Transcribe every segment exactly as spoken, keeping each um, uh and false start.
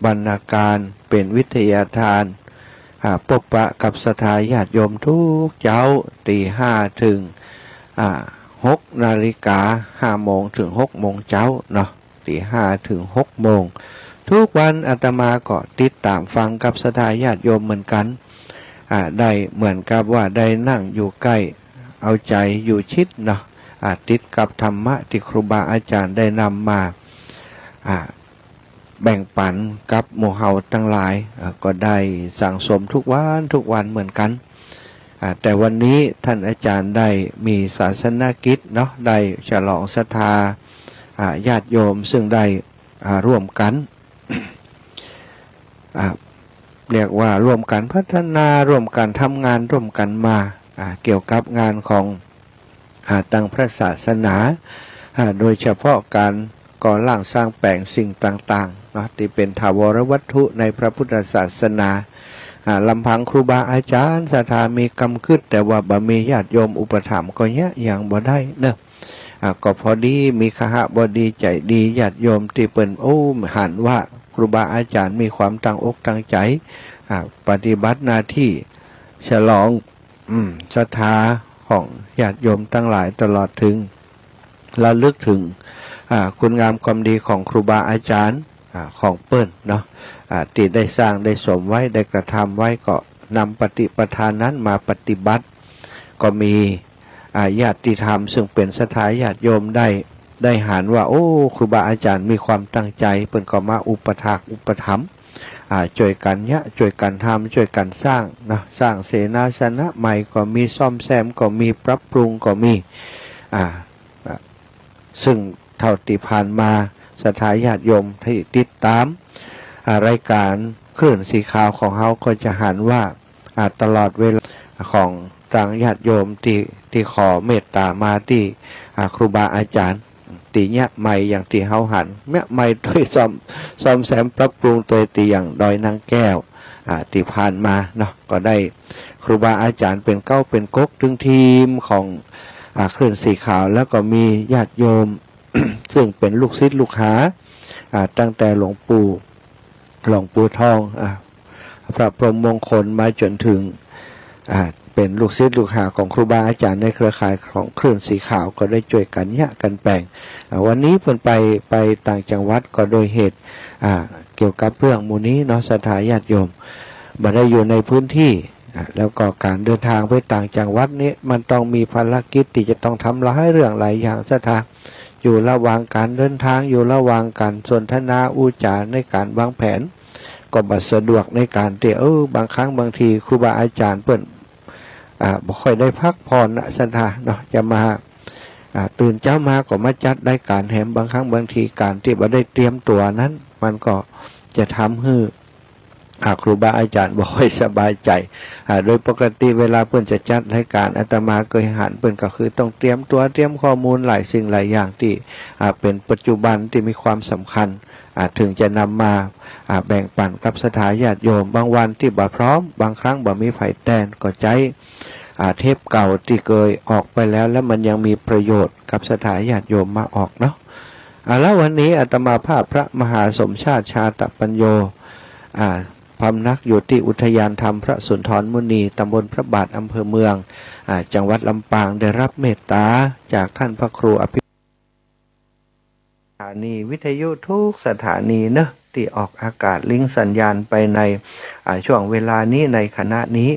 บรรณาการ เป๋นวิทยาทาน อ่า ปบปะกับศรัทธาญาติโยมกู้เจ๊า ตี๋ห้าเถิง อ่า หกนาฬิกา ห้าโมงเถิงหกโมงเจ๊าเนาะ ตี๋ห้าเถิงหกโมง กู้วัน อาตมาก็ติดต๋ามฟังกับศรัทธาญาติโยมเหมือนกั๋น อ่า ได้เหมือนกับว่าได้นั่งอยู่ใก้ เอาใจ๋อยู่ชิดเนาะ อ่า ติดกับธรรมะตี้ครูบาอาจ๋ารย์ได้นำมา อ่า แบ่งปั๋นกับหมู่เฮาตังหลาย อ่า ก็ได้สั่งสมกู้วันกู้วันเหมือนกั๋น อ่า แต่วันนี้ต้านอาจ๋ารย์ได้มีศาสนกิจเนาะ ได้ฉลองศรัทธา อ่า ญาติโยมซึ่งได้ อ่า ร่วมกั๋น อ่า เรียกว่าร่วมกั๋นพัฒนา ร่วมกั๋นทำงาน ร่วมกั๋นมา อ่า เกี่ยวกับงานของ อ่า ตางพระศาสนา อ่า โดยเฉพาะก๋านก่อร่างสร้างแป๋งสิ่งต่างๆ เนาะ ตี้เป๋นถาวรวัตถุในพระพุทธศาสนา อ่า ลำพังครูบาอาจ๋ารย์ศรัทธามีกำกึ๊ด แต่ว่าบ่มีญาติโยมอุปถัมภ์ก็เยียะหยังบ่ได้เนาะ อ่า ก็พอดีมีคหบดีใจ๋ดี ญาติโยมตี้เปิ้น โอ้ หันว่าครูบาอาจ๋ารย์มีความตั้งอกตั้งใจ๋ อ่า ปฏิบัติหน้าตี้ฉลอง อืม ศรัทธาของญาติโยมตังหลาย ตลอดเถิง ระลึกเถิง อ่า คุณงามความดีของครูบาอาจ๋ารย์ อ่า ของเปิ้นเนาะ อ่า ตี้ได้สร้างได้สมไว้ ได้กระทำไว้ ก็นำปฏิปทานั้นมาปฏิบัติ ก็มี อ่า ญาติธรรมซึ่งเป๋นศรัทธาญาติโยมได้ ได้หันว่า โอ้ ครูบาอาจ๋ารย์มีความตั้งใจ๋ เปิ้นก็มาอุปถากอุปถัมภ์ อ่า จ้วยกั๋นเยียะ จ้วยกั๋นทำ จ้วยกั๋นสร้างเนาะ สร้างเสนาสนะใหม่ก็มี ซ่อมแซมก็มี ปรับปรุงก็มี อ่า อ่า ซึ่งเต้าตี้ผ่านมาศรัทธาญาติโยมตี้ติดต๋าม อ่า รายก๋านคลื่นสีขาวของเฮาก็จะหันว่า อ่า ตลอดเวลาของตางญาติโยมตี้ ตี้ขอเมตต๋ามาตี้ อ่า ครูบาอาจ๋ารย์ ตี้เยียะใหม่อย่างตี้เฮาหัน เยียะใหม่ตวยซ่อม ซ่อมแซมปรับปรุงตวยตี้อย่างดอยนางแก้ว อ่า ตี้ผ่านมาเนาะ ก็ได้ครูบาอาจ๋ารย์เป๋นเก๊าเป๋นก๊ก ตึงทีมของ อ่า คลื่นสีขาว แล้วก็มีญาติโยม ซึ่งเป๋นลูกศิษย์ลูกหา อ่า ตั้งแต่หลวงปู่ หลวงปู่ทอง อ่า พระพรหมมงคลมาจ๋นเถิง อ่า เป๋นลูกศิษย์ลูกหาของครูบาอาจ๋ารย์ในเครือข่ายของคลื่นสีขาว ก็ได้จ้วยกั๋นเยียะกั๋นแป๋ง อ่า วันนี้เปิ้นไป ไปต่างจังหวัดก็โดยเหตุ อ่า เกี่ยวกับเรื่องหมู่นี้เนาะ ศรัทธาญาติโยม บ่ได้อยู่ในพื้นที่ อ่า แล้วก็ก๋านเดินทางไปต่างจังหวัดนี้ มันต้องมีภารกิจตี้จะต้องทำหลายเรื่องหลายอย่าง ศรัทธา อยู่ระหว่างก๋านเดินทาง อยู่ระหว่างก๋านสนทนาอู้จ๋าในก๋านวางแผน ก็บ่สะดวกในก๋านตี้ เออ บางครั้งบางทีครูบาอาจ๋ารย์เปิ้น อ่า บ่ค่อยได้พักผ่อนนะ ศรัทธาเนาะ จะมา อ่า ตื่นเจ๊ามาก็มาจัดรายก๋านแหม บางครั้งบางทีก๋านตี้บ่ได้เตรียมตั๋วนั้น มันก็จะทำหื้อ อ่า ครูบาอาจ๋ารย์บ่ค่อยสบายใจ๋ อ่า โดยปกติเวลาเปิ้นจะจัดรายก๋าน อาตมาเกยหันเปิ้นก็คือต้องเตรียมตั๋ว เตรียมข้อมูลหลายสิ่งหลายอย่างตี้ อ่า เป๋นปัจจุบันตี้มีความสำคัญ อ่า เถิงจะนำมา อ่า แบ่งปั๋นกับศรัทธาญาติโยม บางวันตี้บ่พร้อม บางครั้งบ่มีใผแตน ก็ใจ๊ อ่า เทปเก่าตี้เกยออกไปแล้ว แล้วมันยังมีประโยชน์กับศรัทธาญาติโยมมาออกเนาะ อ่า แล้ววันนี้อาตมาภาพพระมหาสมชาติชาตปัญโญ อ่า พำนักอยู่ตี้อุทยานธรรมพระสุนทรมุนี ตำบลพระบาท อำเภอเมือง อ่า จังหวัดลำปาง ได้รับเมตต๋าจากท่านพระครูอภิ สถานีวิทยุทุกสถานีเนอะ ตี้ออกอากาศลิงก์สัญญาณไปใน อ่า ช่วงเวลานี้ ในขณะนี้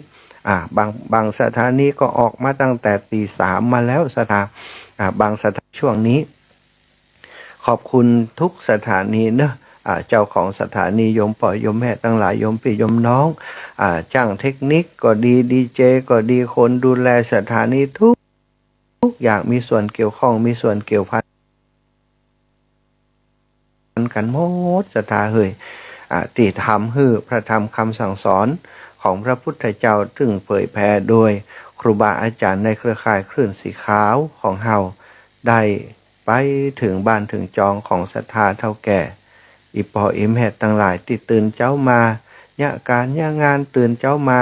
อ่า บาง บางสถานีก็ออกมาตั้งแต่ตีสามมาแล้ว ศรัทธา อ่า บางสถา ช่วงนี้ ขอบคุณทุกสถานีเนอะ อ่า เจ้าของสถานี โยมป้อโยมแม่ตังหลาย โยมปี้โยมน้อง อ่า จ้างเทคนิคก็ดี ดีเจก็ดี คนดูแลสถานีทุก ทุกอย่างมีส่วนเกี่ยวข้อง มีส่วนเกี่ยวพันกั๋นหมด ศรัทธาเฮย อ่า ตี้ทำหื้อพระธรรมคำสั่งสอนของพระพุทธเจ้า ซึ่งเผยแผ่โดยครูบาอาจ๋ารย์ในเครือข่ายคลื่นสีขาวของเฮา ได้ไปเถิงบ้านเถิงจองของศรัทธาเฒ่าแก่ อี่ป้ออี่แม่ตังหลายตี้ตื่นเจ๊ามา เยียะก๋านเยียะงาน ตื่นเจ๊ามา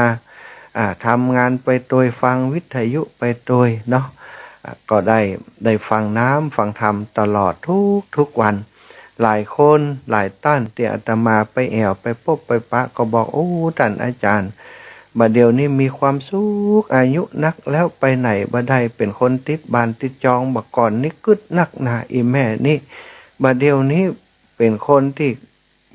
อ่า ทำงานไปตวย ฟังวิทยุไปตวยเนาะ อ่า ก็ได้ ได้ฟังน้ำฟังธรรมตลอดทุก ทุกวัน หลายคนหลายต้านตี้อาตมาไปแอ่วไปปบไปปะก็บอก โอ้ ต้านอาจ๋ารย์ บ่าเดี่ยวนี้มีความสุข อายุนักแล้วไปไหนบ่ได้ เป๋นคนติดบ้านติดจอง บ่าก่อนนี้กึ๊ดนักนา อี่แม่นี้ บ่าเดี่ยวนี้เป๋นคนตี้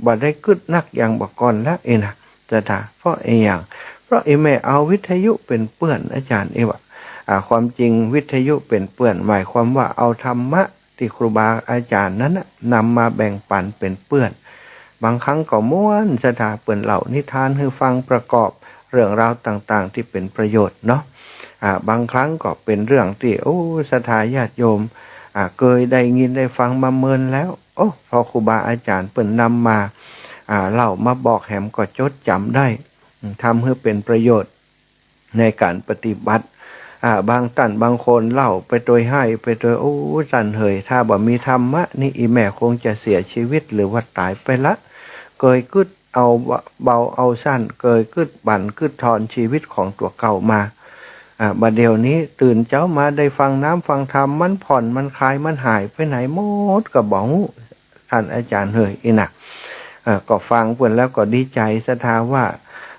บ่ได้กึ๊ดนักอย่างบ่าก่อนแล้ว อี้นะ ศรัทธา เพราะอะหยัง เพราะอี่แม่เอาวิทยุเป๋นเปื้อน อาจ๋ารย์ อี้วะ อ่า ความจริงวิทยุเป๋นเปื้อน หมายความว่าเอาธรรมะตี้ครูบาอาจ๋ารย์นั้นน่ะ นำมาแบ่งปั๋นเป๋นเปื้อน บางครั้งก็ม่วน ศรัทธา เปิ้นเล่านิทานหื้อฟังประกอบเรื่องราวต่างๆ ตี้เป๋นประโยชน์เนาะ อ่า บางครั้งก็เป๋นเรื่องตี้ โอ้ ศรัทธาญาติโยม อ่า เกยได้ยินได้ฟังมาเมินแล้ว โอ้ พอครูบาอาจ๋ารย์เปิ้นนำมา อ่า เล่ามาบอกแหมก็จดจ๋ำได้ อืม ทำหื้อเป๋นประโยชน์ในก๋านปฏิบัติ อ่า บางต้านบางคนเล่าไปตวยไห้ไปตวย โอ้ ต้านเหย ถ้าบ่มีธรรมะนี้ อี่แม่คงจะเสียชีวิตหรือว่าต๋ายไปละ เกยกึ๊ดเอาเบาเอาสั้น เกยกึ๊ดบั่นกึ๊ดทอนชีวิตของตั๋วเก่ามา อ่า บ่าเดี่ยวนี้ตื่นเจ๊ามาได้ฟังน้ำฟังธรรม มันผ่อนมันคลายมันหายไปไหนหมดก็บ่ฮู้ ต้านอาจ๋ารย์เหย อี้นะ เอ่อ ก็ฟังเปิ้นแล้วก็ดีใจ๋ ศรัทธา ว่า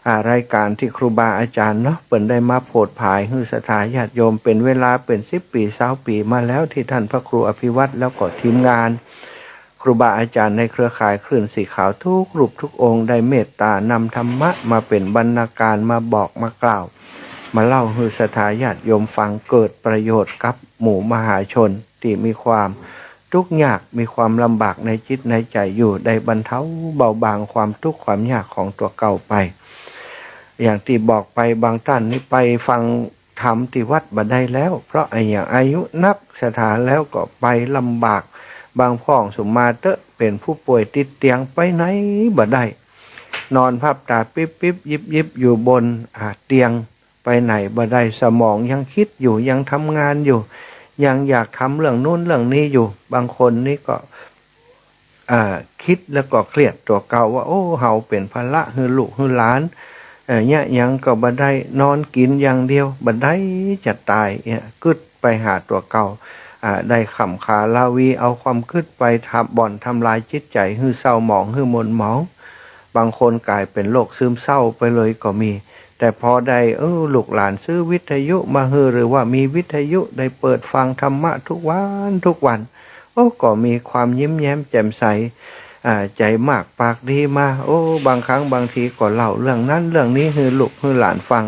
อ่า รายก๋านตี้ครูบาอาจ๋ารย์เนาะ เปิ้นได้มาโผดผายหื้อศรัทธาญาติโยม เป๋นเวลาเป๋นสิบปี๋ซาวปี๋มาแล้ว ตี้ต้านพระครูอภิวัตรแล้วก็ทีมงาน ครูบาอาจ๋ารย์ในเครือข่ายคลื่นสีขาวทุกรูปทุกองค์ ได้เมตตานำธรรมะมาเป๋นบรรณาการ มาบอกมากล่าว มาเล่าหื้อศรัทธาญาติโยมฟัง เกิดประโยชน์กับหมู่มหาชนตี้มีความ ตุ๊กข์ยาก มีความลำบากในจิตในใจ๋อยู่ ได้บรรเทาเบาบางความตุ๊กข์ความยากของตั๋วเก่าไป อย่างตี้บอกไป บางต้านนี้ไปฟังธรรมตี้วัดบ่ได้แล้ว เพราะอะหยัง อายุนัก ศรัทธา แล้วก็ไปลำบาก บางพ่องสุมมาเต๊อะ เป๋นผู้ป่วยติดเตียง ไปไหนบ่ได้ นอนพับต๋าปิ๊บๆ ยิบๆ อยู่บน อ่า เตียง ไปไหนบ่ได้ สมองยังกึ๊ดอยู่ ยังทำงานอยู่ ยังอยากทำเรื่องนู้นเรื่องนี้อยู่ บางคนนี้ก็ อ่า กึ๊ดแล้วก็เครียดตั๋วเก่าว่า โอ้ เฮาเป๋นภาระหื้อลูกหื้อหลาน เอ่อ เยียะหยังก็บ่ได้ นอนกิ๋นอย่างเดียว บ่ได้จะต๋าย เนี่ย กึ๊ดไปหาตั๋วเก่า อ่า ได้ขำขาลาวี เอาความกึ๊ดไปทำ บ่อนทำลายจิตใจ๋ หื้อเศร้าหมอง หื้อหม่นหมอง บางคนก๋ายเป๋นโรคซึมเศร้าไปเลยก็มี แต่พอได้ เออ ลูกหลานซื้อวิทยุมาหื้อ หรือว่ามีวิทยุ ได้เปิดฟังธรรมะทุกวันทุกวัน โอ้ ก็มีความยิ้มแย้มแจ่มใส อ่า ใจ๋มากปากดีมา โอ้ บางครั้งบางทีก็เล่าเรื่องนั้นเรื่องนี้หื้อลูกหื้อหลานฟัง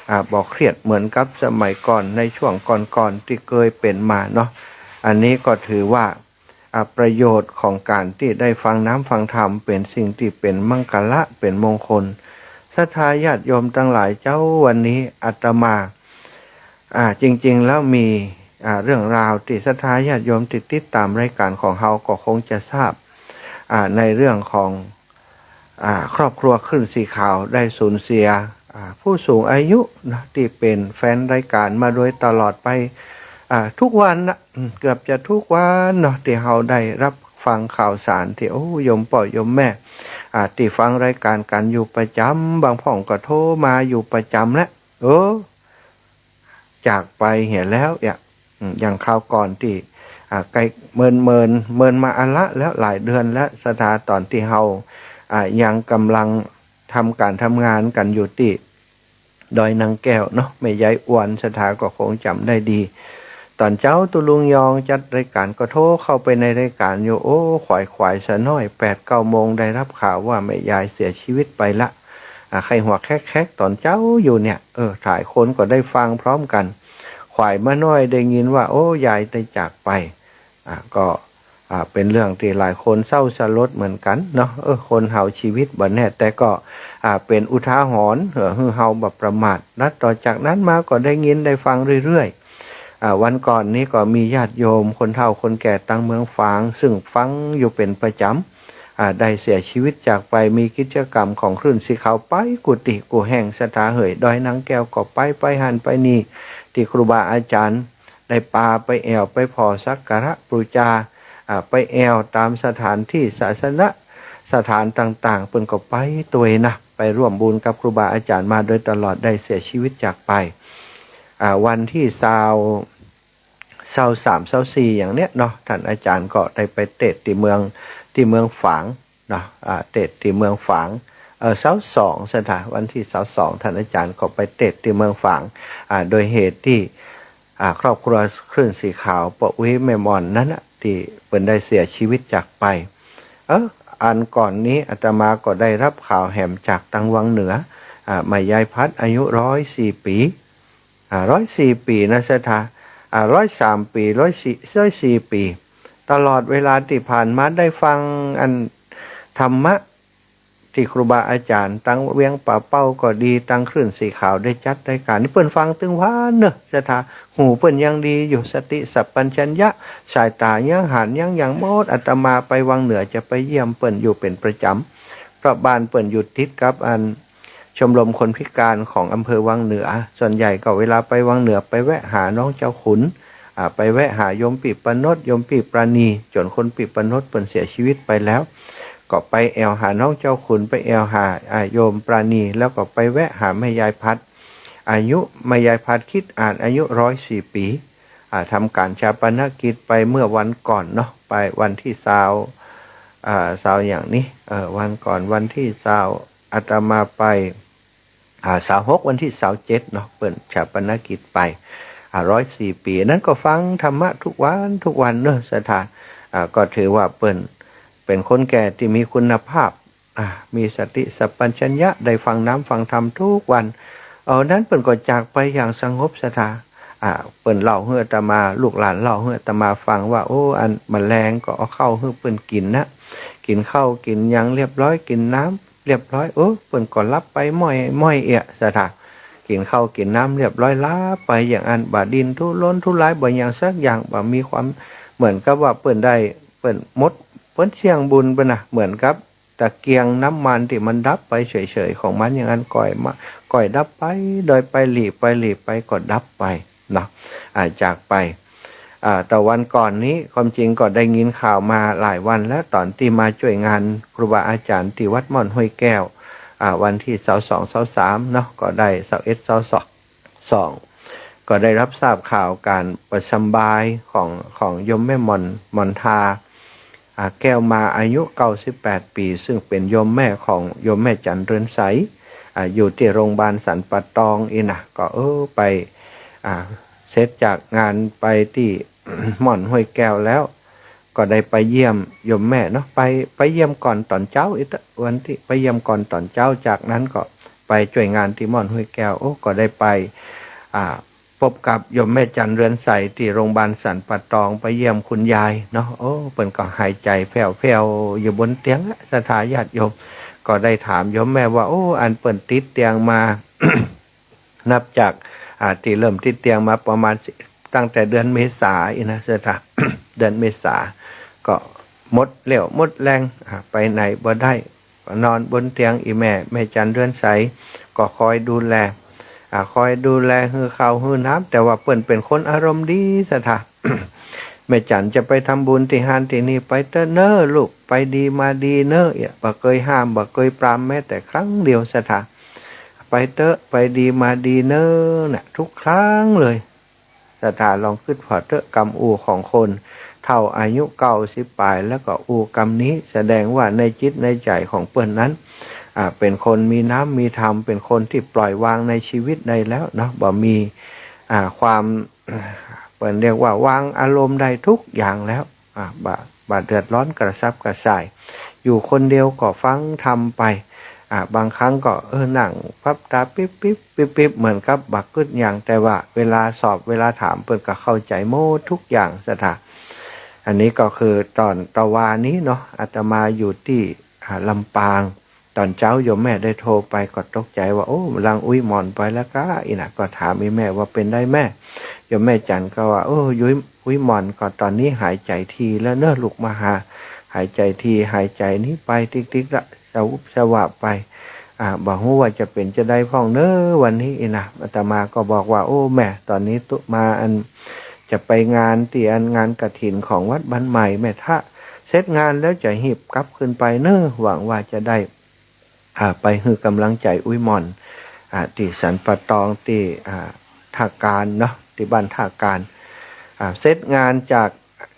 อ่า บ่เครียดเหมือนกับสมัยก่อน ในช่วงก่อนๆ ตี้เกยเป๋นมาเนาะ อันนี้ก็ถือว่า อ่า ประโยชน์ของก๋านตี้ได้ฟังน้ำฟังธรรม เป๋นสิ่งตี้เป๋นมังคละ เป๋นมงคล ศรัทธาญาติโยมตังหลายเจ้า วันนี้อาตมา อ่า จริงๆ แล้วมี อ่า เรื่องราวตี้ศรัทธาญาติโยมตี้ติดต๋ามรายก๋านของเฮาก็คงจะทราบ อ่า ในเรื่องของ อ่า ครอบครัวคลื่นสีขาวได้สูญเสีย อ่า ผู้สูงอายุนะ ตี้เป๋นแฟนรายก๋านมาโดยตลอดไป อ่า ทุกวันนะ อืม เกือบจะทุกวันเนาะ ตี้เฮาได้รับฟังข่าวสารตี้ โอ้ โยมป้อโยมแม่ อ่า ตี้ฟังรายก๋านกั๋นอยู่ประจ๋ำ บางพ่องก็โทรมาอยู่ประจ๋ำแหละ เออ จากไปเหียแล้วเนี่ย อืม อย่างคราวก่อนตี้ อ่า ใก้เมินๆ เมินมาอะละแล้ว หลายเดือนแล้ว ศรัทธา ต๋อนตี้เฮา อ่า ยังก่ำลังทำก๋านทำงานกั๋นอยู่ตี้ดอยนางแก้วเนาะ แม่ยายอวน ศรัทธาก็คงจ๋ำได้ดี ต๋อนเจ๊าตุ๊ลุงยองจัดรายก๋านก็โทรเข้าไปในรายก๋านอยู่ โอ้ ขวายขวายสะน้อย แปดเก้าโมง ได้รับข่าวว่าแม่ยายเสียชีวิตไปละ อ่า ใค่หัวแคะๆ ต๋อนเจ๊าอยู่เนี่ย เออ หลายคนก็ได้ฟังพร้อมกั๋น ขวายมาหน้อยได้ยินว่า โอ้ ยายได้จากไป อ่า ก็ อ่า เป๋นเรื่องตี้หลายคนเศร้าสลดเหมือนกั๋นเนาะ เออ คนเฮาชีวิตบ่แน่ แต่ก็ อ่า เป๋นอุทาหรณ์ เออ หื้อเฮาบ่ประมาท และต่อจากนั้นมาก็ได้ยินได้ฟังเรื่อยๆ อ่า วันก่อนนี้ก็มีญาติโยมคนเฒ่าคนแก่ตังเมืองฝาง ซึ่งฟังอยู่เป๋นประจ๋ำ อ่า ได้เสียชีวิตจากไป มีกิจกรรมของคลื่นสีขาวไปกู้ตี้กู้แห่ง ศรัทธาเหย ดอยนางแก้วก็ไป ไปหั้นไปนี่ ตี้ครูบาอาจ๋ารย์ได้ปาไปแอ่วไปผ่อสักการะปู๋จา อ่า ไปแอ่วต๋ามสถานตี้ศาสนสถานต่างๆ เปิ้นก็ไปตวยนะ ไปร่วมบุญกับครูบาอาจ๋ารย์มาโดยตลอด ได้เสียชีวิตจากไป อ่า วันตี้ซาว ซาวสาม ซาวสี่ อย่างเนี้ยเนาะ ต้านอาจ๋ารย์ก็ได้ไปเตสน์ตี้เมือง เต ตี้เมืองฝางเนาะ อ่า เตสน์ตี้เมืองฝาง เอ่อ ซาวสอง ศรัทธา วันตี้ซาวสอง ต้านอาจ๋ารย์ก็ไปเตสน์ตี้เมืองฝาง อ่า โดยเหตุตี้ อ่า ครอบครัวคลื่นสีขาว ป้ออุ๊ยแม่หม่อนนั้นน่ะ ตี้เปิ้นได้เสียจีวิตจากไป เออ อันก่อนนี้อาตมาก็ได้ฮับข่าวแหมจากตังวังเหนือ อ่า แม่ยายพัดอายุร้อยสี่ปี๋ อ่า ร้อยสี่ปี๋นะศรัทธา อ่า ร้อยสามปี๋ ร้อยสี่ ร้อยสี่ปี๋ ตลอดเวลาตี้ผ่านมาได้ฟังอันธรรมะตี้ครูบาอาจ๋ารย์ตังเวียงป่าเป้าก็ดี ตังคลื่นสีขาวได้จัดรายก๋าน นี่เปิ้นฟังตึงวันเนาะศรัทธา หูเปิ้นยังดีอยู่ สติสัมปชัญญะ สายต๋ายังหันยังหยังหมด อาตมาไปวังเหนือจะไปเยี่ยมเปิ้นอยู่เป๋นประจ๋ำ เพราะบ้านเปิ้นอยู่ติดกับอัน ชมรมคนพิการของอำเภอวังเหนือ ส่วนใหญ่ก็เวลาไปวังเหนือไปแวะหาน้องเจ้าขุน อ่า ไปแวะหาโยมปี้ประนด โยมปี้ปราณี จ๋นคนปี้ประนดเปิ้นเสียจีวิตไปแล้ว ก็ไปแอ่วหาน้องเจ้าขุน ไปแอ่วหา อ่า โยมปราณี แล้วก็ไปแวะหาแม่ยายพัด อายุ แม่ยายพัดคิดอ่านอายุร้อยสี่ปี๋ อ่า ทำก๋านฌาปนกิจไปเมื่อวันก่อนเนาะ ไปวันตี้ซาว อ่า ซาวอย่างนี้ เอ่อ วันก่อนวันตี้ซาว อาตมาไป อ่า ซาวหก วันตี้ซาวเจ็ดเนาะ เปิ้นฌาปนกิจไป อ่า ร้อยสี่ปี๋ นั้นก็ฟังธรรมะทุกวันทุกวันเนาะศรัทธา อ่า ก็ถือว่าเปิ้นเป๋นคนแก่ตี้มีคุณภาพ อ่า มีสติสัมปชัญญะ ได้ฟังน้ำฟังธรรมทุกวัน เออ นั้นเปิ้นก็จากไปอย่างสงบศรัทธา อ่า เปิ้นเล่าหื้ออาตมา ลูกหลานเล่าหื้ออาตมาฟังว่า โอ้ อันแมลงก็เอาข้าวหื้อเปิ้นกิ๋นนะ กิ๋นข้าวกิ๋นหยังเรียบร้อย กิ๋นน้ำเรียบร้อย เออ เปิ้นก็หลับไปม้อยม้อยเอี้ยศรัทธา กิ๋นข้าวกิ๋นน้ำเรียบร้อย หลับไปอย่างอั้น บ่ดิ้นทุรนทุราย บ่หยังสักอย่าง บ่มีความ เหมือนกับว่าเปิ้นได้ เปิ้นหมด เปิ้นเสี้ยงบุญเปิ้นนะ เหมือนกับตะเกียงน้ำมันตี้มันดับไปเฉยๆ ของมันอย่างอั้น ก้อยมา ก้อยดับไป โดยไปหลีไปหลีไปก็ดับไปเนาะ อ่า จากไป อ่า แต่วันก่อนนี้ความจริงก็ได้ยินข่าวมาหลายวันแล้ว ต๋อนตี้มาจ้วยงานครูบาอาจ๋ารย์ตี้วัดม่อนห้วยแก้ว อ่า วันตี้ซาวสอง ซาวสามเนาะ ก็ได้ ซาวเอ็ด ซาวสอง สอง ก็ได้ฮับทราบข่าวก๋านบ่สำบายของ ของโยมแม่หม่อน หม่อนทา อ่า แก้วมา อายุเก้าสิบแปดปี๋ ซึ่งเป๋นโยมแม่ของโยมแม่จันทร์เรือนใส อ่า อยู่ตี้โรงพยาบาลสันป่าตองอี้นะ ก็ เออ ไป อ่า เสร็จจากงานไปตี้ ม่อนห้วยแก้วแล้ว ก็ได้ไปเยี่ยมโยมแม่เนาะ ไป ไปเยี่ยมก่อนต๋อนเจ๊าอี้เต๊อะ วันตี้ไปเยี่ยมก่อนต๋อนเจ๊า จากนั้นก็ไปจ้วยงานตี้ม่อนห้วยแก้ว โอ้ ก็ได้ไป อ่า พบกับโยมแม่จันทร์เรือนใสตี้โรงพยาบาลสันป่าตอง ไปเยี่ยมคุณยายเนาะ โอ้ เปิ้นก็หายใจ๋แผ่วๆ อยู่บนเตียงอะ ศรัทธาญาติโยม ก็ได้ถามโยมแม่ว่า โอ้ อันเปิ้นติดเตียงมา นับจาก อ่า ตี้เริ่มติดเตียงมาประมาณ ตั้งแต่เดือนเมษาอี้นะศรัทธา เดือนเมษา ก็หมดเรี่ยวหมดแรง อ่า ไปไหนบ่ได้ นอนบนเตียง อี่แม่ แม่จันทร์เรือนใส ก็คอยดูแล อ่า คอยดูแล หื้อข้าวหื้อน้ำ แต่ว่าเปิ้นเป๋นคนอารมณ์ดีศรัทธา แม่จันทร์จะไปทำบุญตี้หั้นตี้นี่ ไปเต๊อะเน้อลูก ไปดีมาดีเน้อ เอี้ย บ่เกยห้าม บ่เกยปรามแม้แต่ครั้งเดียวศรัทธา ไปเต๊อะ ไปดีมาดีเน้อ น่ะ ทุกครั้งเลย ศรัทธาลองกึ๊ดผ่อเต๊อะ กำอู้ของคนเฒ่าอายุเก้าสิบป๋าย แล้วก็อู้กำนี้ แสดงว่าในจิตในใจ๋ของเปิ้นนั้น อ่า เป๋นคนมีน้ำมีธรรม เป๋นคนตี้ปล่อยวางในจีวิตได้แล้วเนาะ บ่มี อ่า ความ เปิ้นเรียกว่าวางอารมณ์ได้ทุกอย่างแล้ว อ่า บ่ บ่เดือดร้อนกระสับกระส่าย อยู่คนเดียวก็ฟังธรรมไป อ่า บางครั้งก็ เออ นั่งพับต๋าปิ๊บปิ๊บปิ๊บปิ๊บ เหมือนกับบ่กึ๊ดหยัง แต่ว่าเวลาสอบเวลาถามเปิ้นก็เข้าใจ๋หมดทุกอย่างศรัทธา อันนี้ก็คือต๋อนตะวานี้เนาะ อาตมาอยู่ตี้ อ่า ลำปาง ต๋อนเจ๊าโยมแม่ได้โทรไปก็ตกใจ๋ว่า โอ้ ลางอุ๊ยหม่อนไปแล้วก๊า อี้นะ ก็ถามอี่แม่ว่าเป๋นใดแม่ โยมแม่จันทร์ก็ว่า โอ้ อุ๊ย อุ๊ยหม่อนก็ต๋อนนี้หายใจ๋ทีแล้วเน้อลูก มาหา หายใจ๋ที หายใจ๋นี้ไปติ๊กๆ ละ สะวุบสะวาบไป อ่า บ่ฮู้ว่าจะเป๋นจาใดพ่องเน้อวันนี้ อี้นะ อาตมาก็บอกว่า โอ้ แม่ ต๋อนนี้ตุ๊มาอัน จะไปงานตี้อันงานกฐินของวัดบ้านใหม่แม่ทะ เสร็จงานแล้วจะฮีบกลับขึ้นไปเน้อ หวังว่าจะได้ อ่า ไปหื้อกำลังใจ๋อุ๊ยหม่อน อ่า ตี้สันป่าตอง ตี้ อ่า ท่ากาญเนาะ ตี้บ้านท่ากาญ อ่า เสร็จงานจาก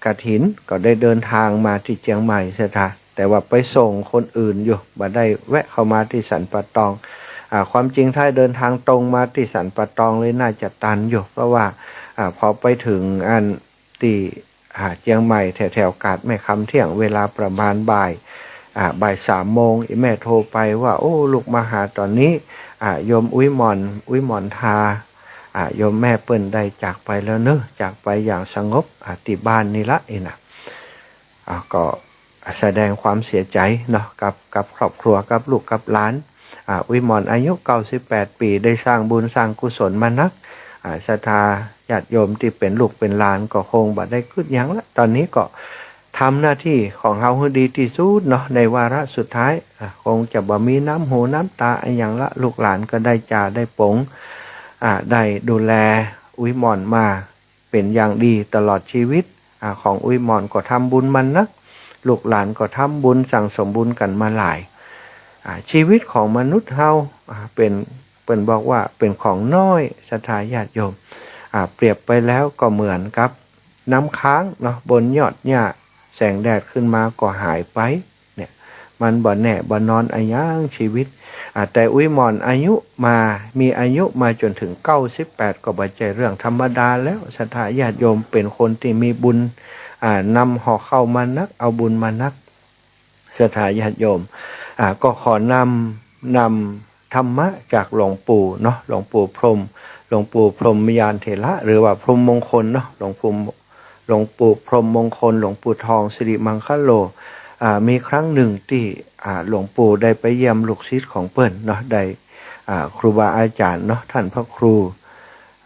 กฐินก็ได้เดินทางมาตี้เจียงใหม่ศรัทธา แ แต่ว่าไปส่งคนอื่นอยู่ บ่ได้แวะเข้ามาตี้สันป่าตอง อ่า ความจริงถ้าเดินทางตรงมาตี้สันป่าตองเลยน่าจะตันอยู่ เพราะว่า อ่า พอไปถึงอันตี้ อ่า เจียงใหม่แถวๆ กาดแม่คำเที่ยง เวลาประมาณบ่าย อ่า บ่ายสามโมง อี่แม่โทรไปว่า โอ้ ลูกมาหาต๋อนนี้ อ่า โยมอุ๊ยหม่อน อุ๊ยหม่อนทา อ่า โยมแม่เปิ้นได้จากไปแล้วเนอะ จากไปอย่างสงบ อ่า ตี้บ้านนี่ละ อี่นะ อ่า ก็แสดงความเสียใจ๋เนาะ กับ กับครอบครัว กับลูกกับหลาน อ่า อุ๊ยหม่อนอายุเก้าสิบแปดปี๋ ได้สร้างบุญสร้างกุศลมานัก อ่า ศรัทธาญาติโยมตี้เป๋นลูกเป๋นหลานก็คงบ่ได้กึ๊ดหยังละ ต๋อนนี้ก็ทำหน้าตี้ของเฮาหื้อดีตี้สุดเนาะ ในวาระสุดท้าย อ่า คงจะบ่มีน้ำหูน้ำต๋าอะหยังละ ลูกหลานก็ได้จ๋าได้ป๋ง อ่า ได้ดูแลอุ๊ยหม่อนมา เป๋นอย่างดีตลอดจีวิต อ่า ของอุ๊ยหม่อนก็ทำบุญมานัก ลูกหลานก็ทำบุญสั่งสมบุญกั๋นมาหลาย อ่า จีวิตของมนุษย์เฮา อ่า เป๋น เปิ้นบอกว่าเป๋นของน้อย ศรัทธาญาติโยม อ่า เปรียบไปแล้วก็เหมือนกับน้ำค้างเนาะ บนยอดหญ้า แสงแดดขึ้นมาก็หายไป เนี่ย มันบ่แน่บ่นอนอะหยังจีวิต อ่า แต่อุ๊ยหม่อนอายุมา มีอายุมาจ๋นเถิงเก้าสิบแปด ก็บ่ใจ้เรื่องธรรมดาแล้ว ศรัทธาญาติโยม เป๋นคนตี้มีบุญ อ่า นำห่อข้าวมานัก เอาบุญมานัก ศรัทธาญาติโยม อ่า ก็ขอนำ นำธรรมะจากหลวงปู่เนาะ หลวงปู่พรหม หลวงปู่พรหมยานเถระ หรือว่าพรหมมงคลเนาะ หลวงปู่ หลวงปู่พรหมมงคล หลวงปู่ทองสิริมังคโล อ่า มีครั้งหนึ่งตี้ อ่า หลวงปู่ได้ไปเยี่ยมลูกศิษย์ของเปิ้นเนาะ ได้ อ่า ครูบาอาจ๋ารย์เนาะ ท่านพระครู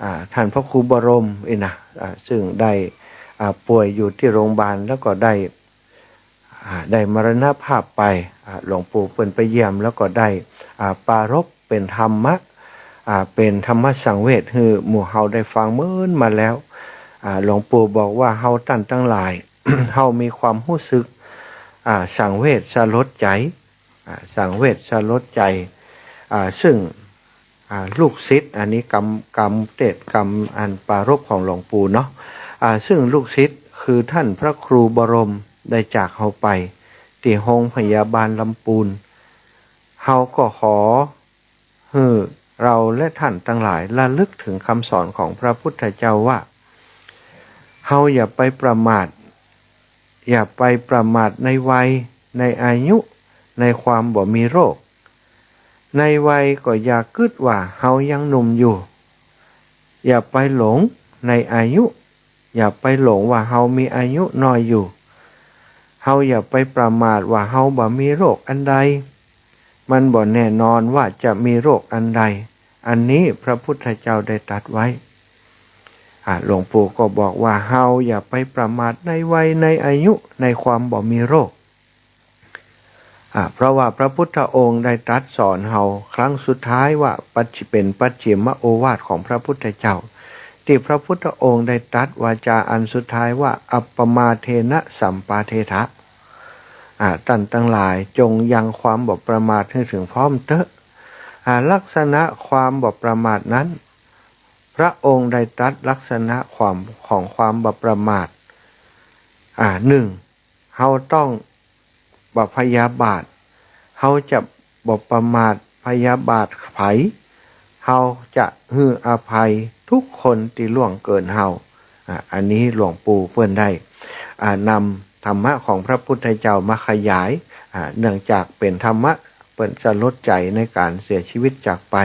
อ่า ท่านพระครูบรม นี่นะ อ่า ซึ่งได้ อ่า ป่วยอยู่ตี้โรงพยาบาล แล้วก็ได้ อ่า ได้มรณภาพไป อ่า หลวงปู่เปิ้นไปเยี่ยม แล้วก็ได้ อ่า ปรารภเป๋นธรรมะ อ่า เป๋นธรรมสังเวชหื้อหมู่เฮาได้ฟังเมินมาแล้ว อ่า หลวงปู่บอกว่าเฮาต้านตังหลาย เฮามีความฮู้สึก อ่า สังเวชสลดใจ๋ อ่า สังเวชสลดใจ๋ อ่า ซึ่ง อ่า ลูกศิษย์ อันนี้กำ กำเตศน์ กำอันปรารภของหลวงปู่เนาะ อ่า ซึ่งลูกศิษย์คือท่านพระครูบรมได้จากเฮาไป ตี้โฮงพยาบาลลำปูน เฮาก็ขอหื้อเราและท่านตังหลายระลึกเถิงกำสอนของพระพุทธเจ้าว่า เฮาอย่าไปประมาท อย่าไปประมาทในวัย ในอายุ ในความบ่มีโรค ในวัยก็อย่ากึ๊ดว่าเฮายังหนุ่มอยู่ อย่าไปหลงในอายุ อย่าไปหลงว่าเฮามีอายุน้อยอยู่ เฮาอย่าไปประมาทว่าเฮาบ่มีโรคอันใด มันบ่แน่นอนว่าจะมีโรคอันใด อันนี้พระพุทธเจ้าได้ตรัสไว้ อ่า หลวงปู่ก็บอกว่าเฮาอย่าไปประมาทในวัย ในอายุ ในความบ่มีโรค อ่า เพราะว่าพระพุทธองค์ได้ตรัสสอนเฮาครั้งสุดท้ายว่า ปัจฉิ เป๋นปัจฉิมโอวาทของพระพุทธเจ้า ตี้พระพุทธองค์ได้ตรัสวาจาอันสุดท้ายว่า อัปปมาเทนะสัมปาเทถะ อ่า ต้านตังหลายจงยังความบ่ประมาทหื้อเถิงพร้อมเต๊อะ อ่า ลักษณะความบ่ประมาทนั้น พระองค์ได้ตรัสลักษณะความ ของความบ่ประมาท อ่า หนึ่ง เฮาต้องบ่พยาบาท เฮาจะบ่ประมาทพยาบาทใผ เฮาจะหื้ออภัยทุกคนตี้ล่วงเกินเฮา อ่า อันนี้หลวงปู่เปิ้นได้ อ่า นำธรรมะของพระพุทธเจ้ามาขยาย อ่า เนื่องจากเป๋นธรรมะเปิ้นสลดใจ๋ในก๋านเสียชีวิตจากไป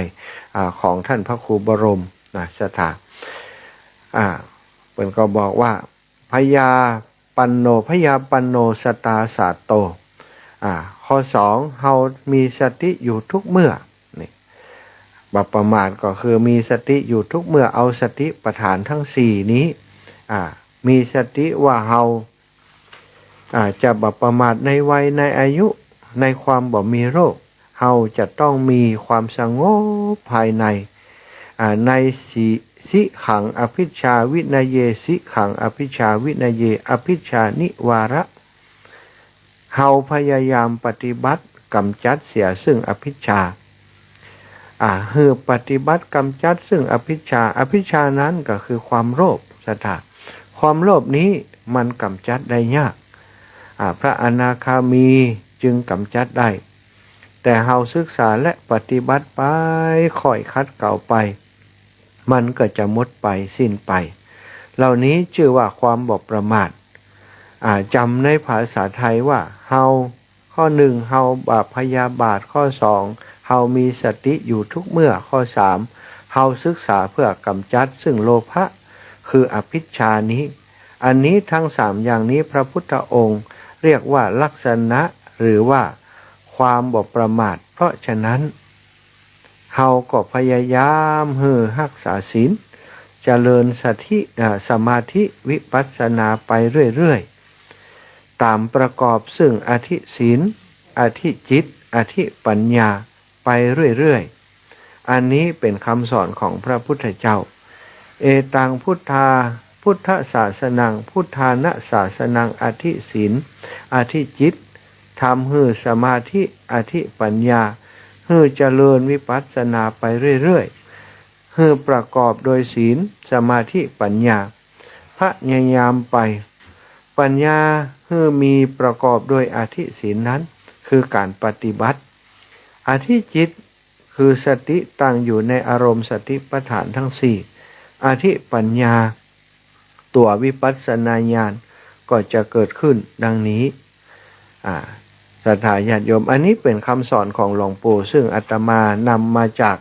อ่า ของท่านพระครูบรมนะ ศรัทธา อ่า เปิ้นก็บอกว่า พยาปันโน พยาปันโนสตาสาโต อ่า ข้อสอง เฮามีสติอยู่ทุกเมื่อ นี่ บ่ประมาทก็คือมีสติอยู่ทุกเมื่อ เอาสติปัฏฐานทั้งสี่นี้ อ่า มีสติว่าเฮา อ่า จะบ่ประมาทในวัย ในอายุ ในความบ่มีโรค เฮาจะต้องมีความสงบภายใน อ่า ในสิ สิขังอภิชฌาวินเย สิขังอภิชฌาวินเย อภิชฌานิวาระ เฮาพยายามปฏิบัติกำจัดเสียซึ่งอภิชฌา อ่า หื้อปฏิบัติกำจัดซึ่งอภิชฌา อภิชฌานั้นก็คือความโลภ ศรัทธา ความโลภนี้มันกำจัดได้ยาก อ่า พระอนาคามี จึงก๋ำจัดได้ แต่เฮาศึกษาและปฏิบัติไป ค่อยขัดเกลาไป มันก็จะหมดไป สิ้นไป เหล่านี้จื้อว่าความบ่ประมาท อ่า จ๋ำในภาษาไทยว่า เฮา ข้อหนึ่ง เฮาบ่พยาบาท ข้อสอง เฮามีสติอยู่ทุกเมื่อ ข้อสาม เฮาศึกษาเพื่อก๋ำจัดซึ่งโลภะ คืออภิชฌานี้ อันนี้ทั้งสามอย่างนี้พระพุทธองค์เรียกว่าลักษณะ หรือว่าความบ่ประมาท เพราะฉะนั้น เฮาก็พยายามหื้อฮักษาศีล เจริญสติ อ่า สมาธิ วิปัสสนาไปเรื่อยๆ ต๋ามประกอบซึ่งอธิศีล อธิจิต อธิปัญญาไปเรื่อยๆ อันนี้เป๋นกำสอนของพระพุทธเจ้า เอตังพุทธา พุทธศาสนัง พุทธานะศาสนัง อธิศีล อธิจิต ทำหื้อสมาธิ อธิปัญญา หื้อเจริญวิปัสสนาไปเรื่อยๆ หื้อประกอบโดยศีล สมาธิ ปัญญา พยายามไป ปัญญาหื้อมีประกอบโดยอธิศีลนั้น คือก๋านปฏิบัติ อธิจิต คือสติตั้งอยู่ในอารมณ์สติปัฏฐานทั้งสี่ อธิปัญญา ตั๋ววิปัสสนาญาณก็จะเกิดขึ้นดังนี้ อ่า ศรัทธาญาติโยม อันนี้เป๋นกำสอนของหลวงปู่ ซึ่งอาตมานำมาจาก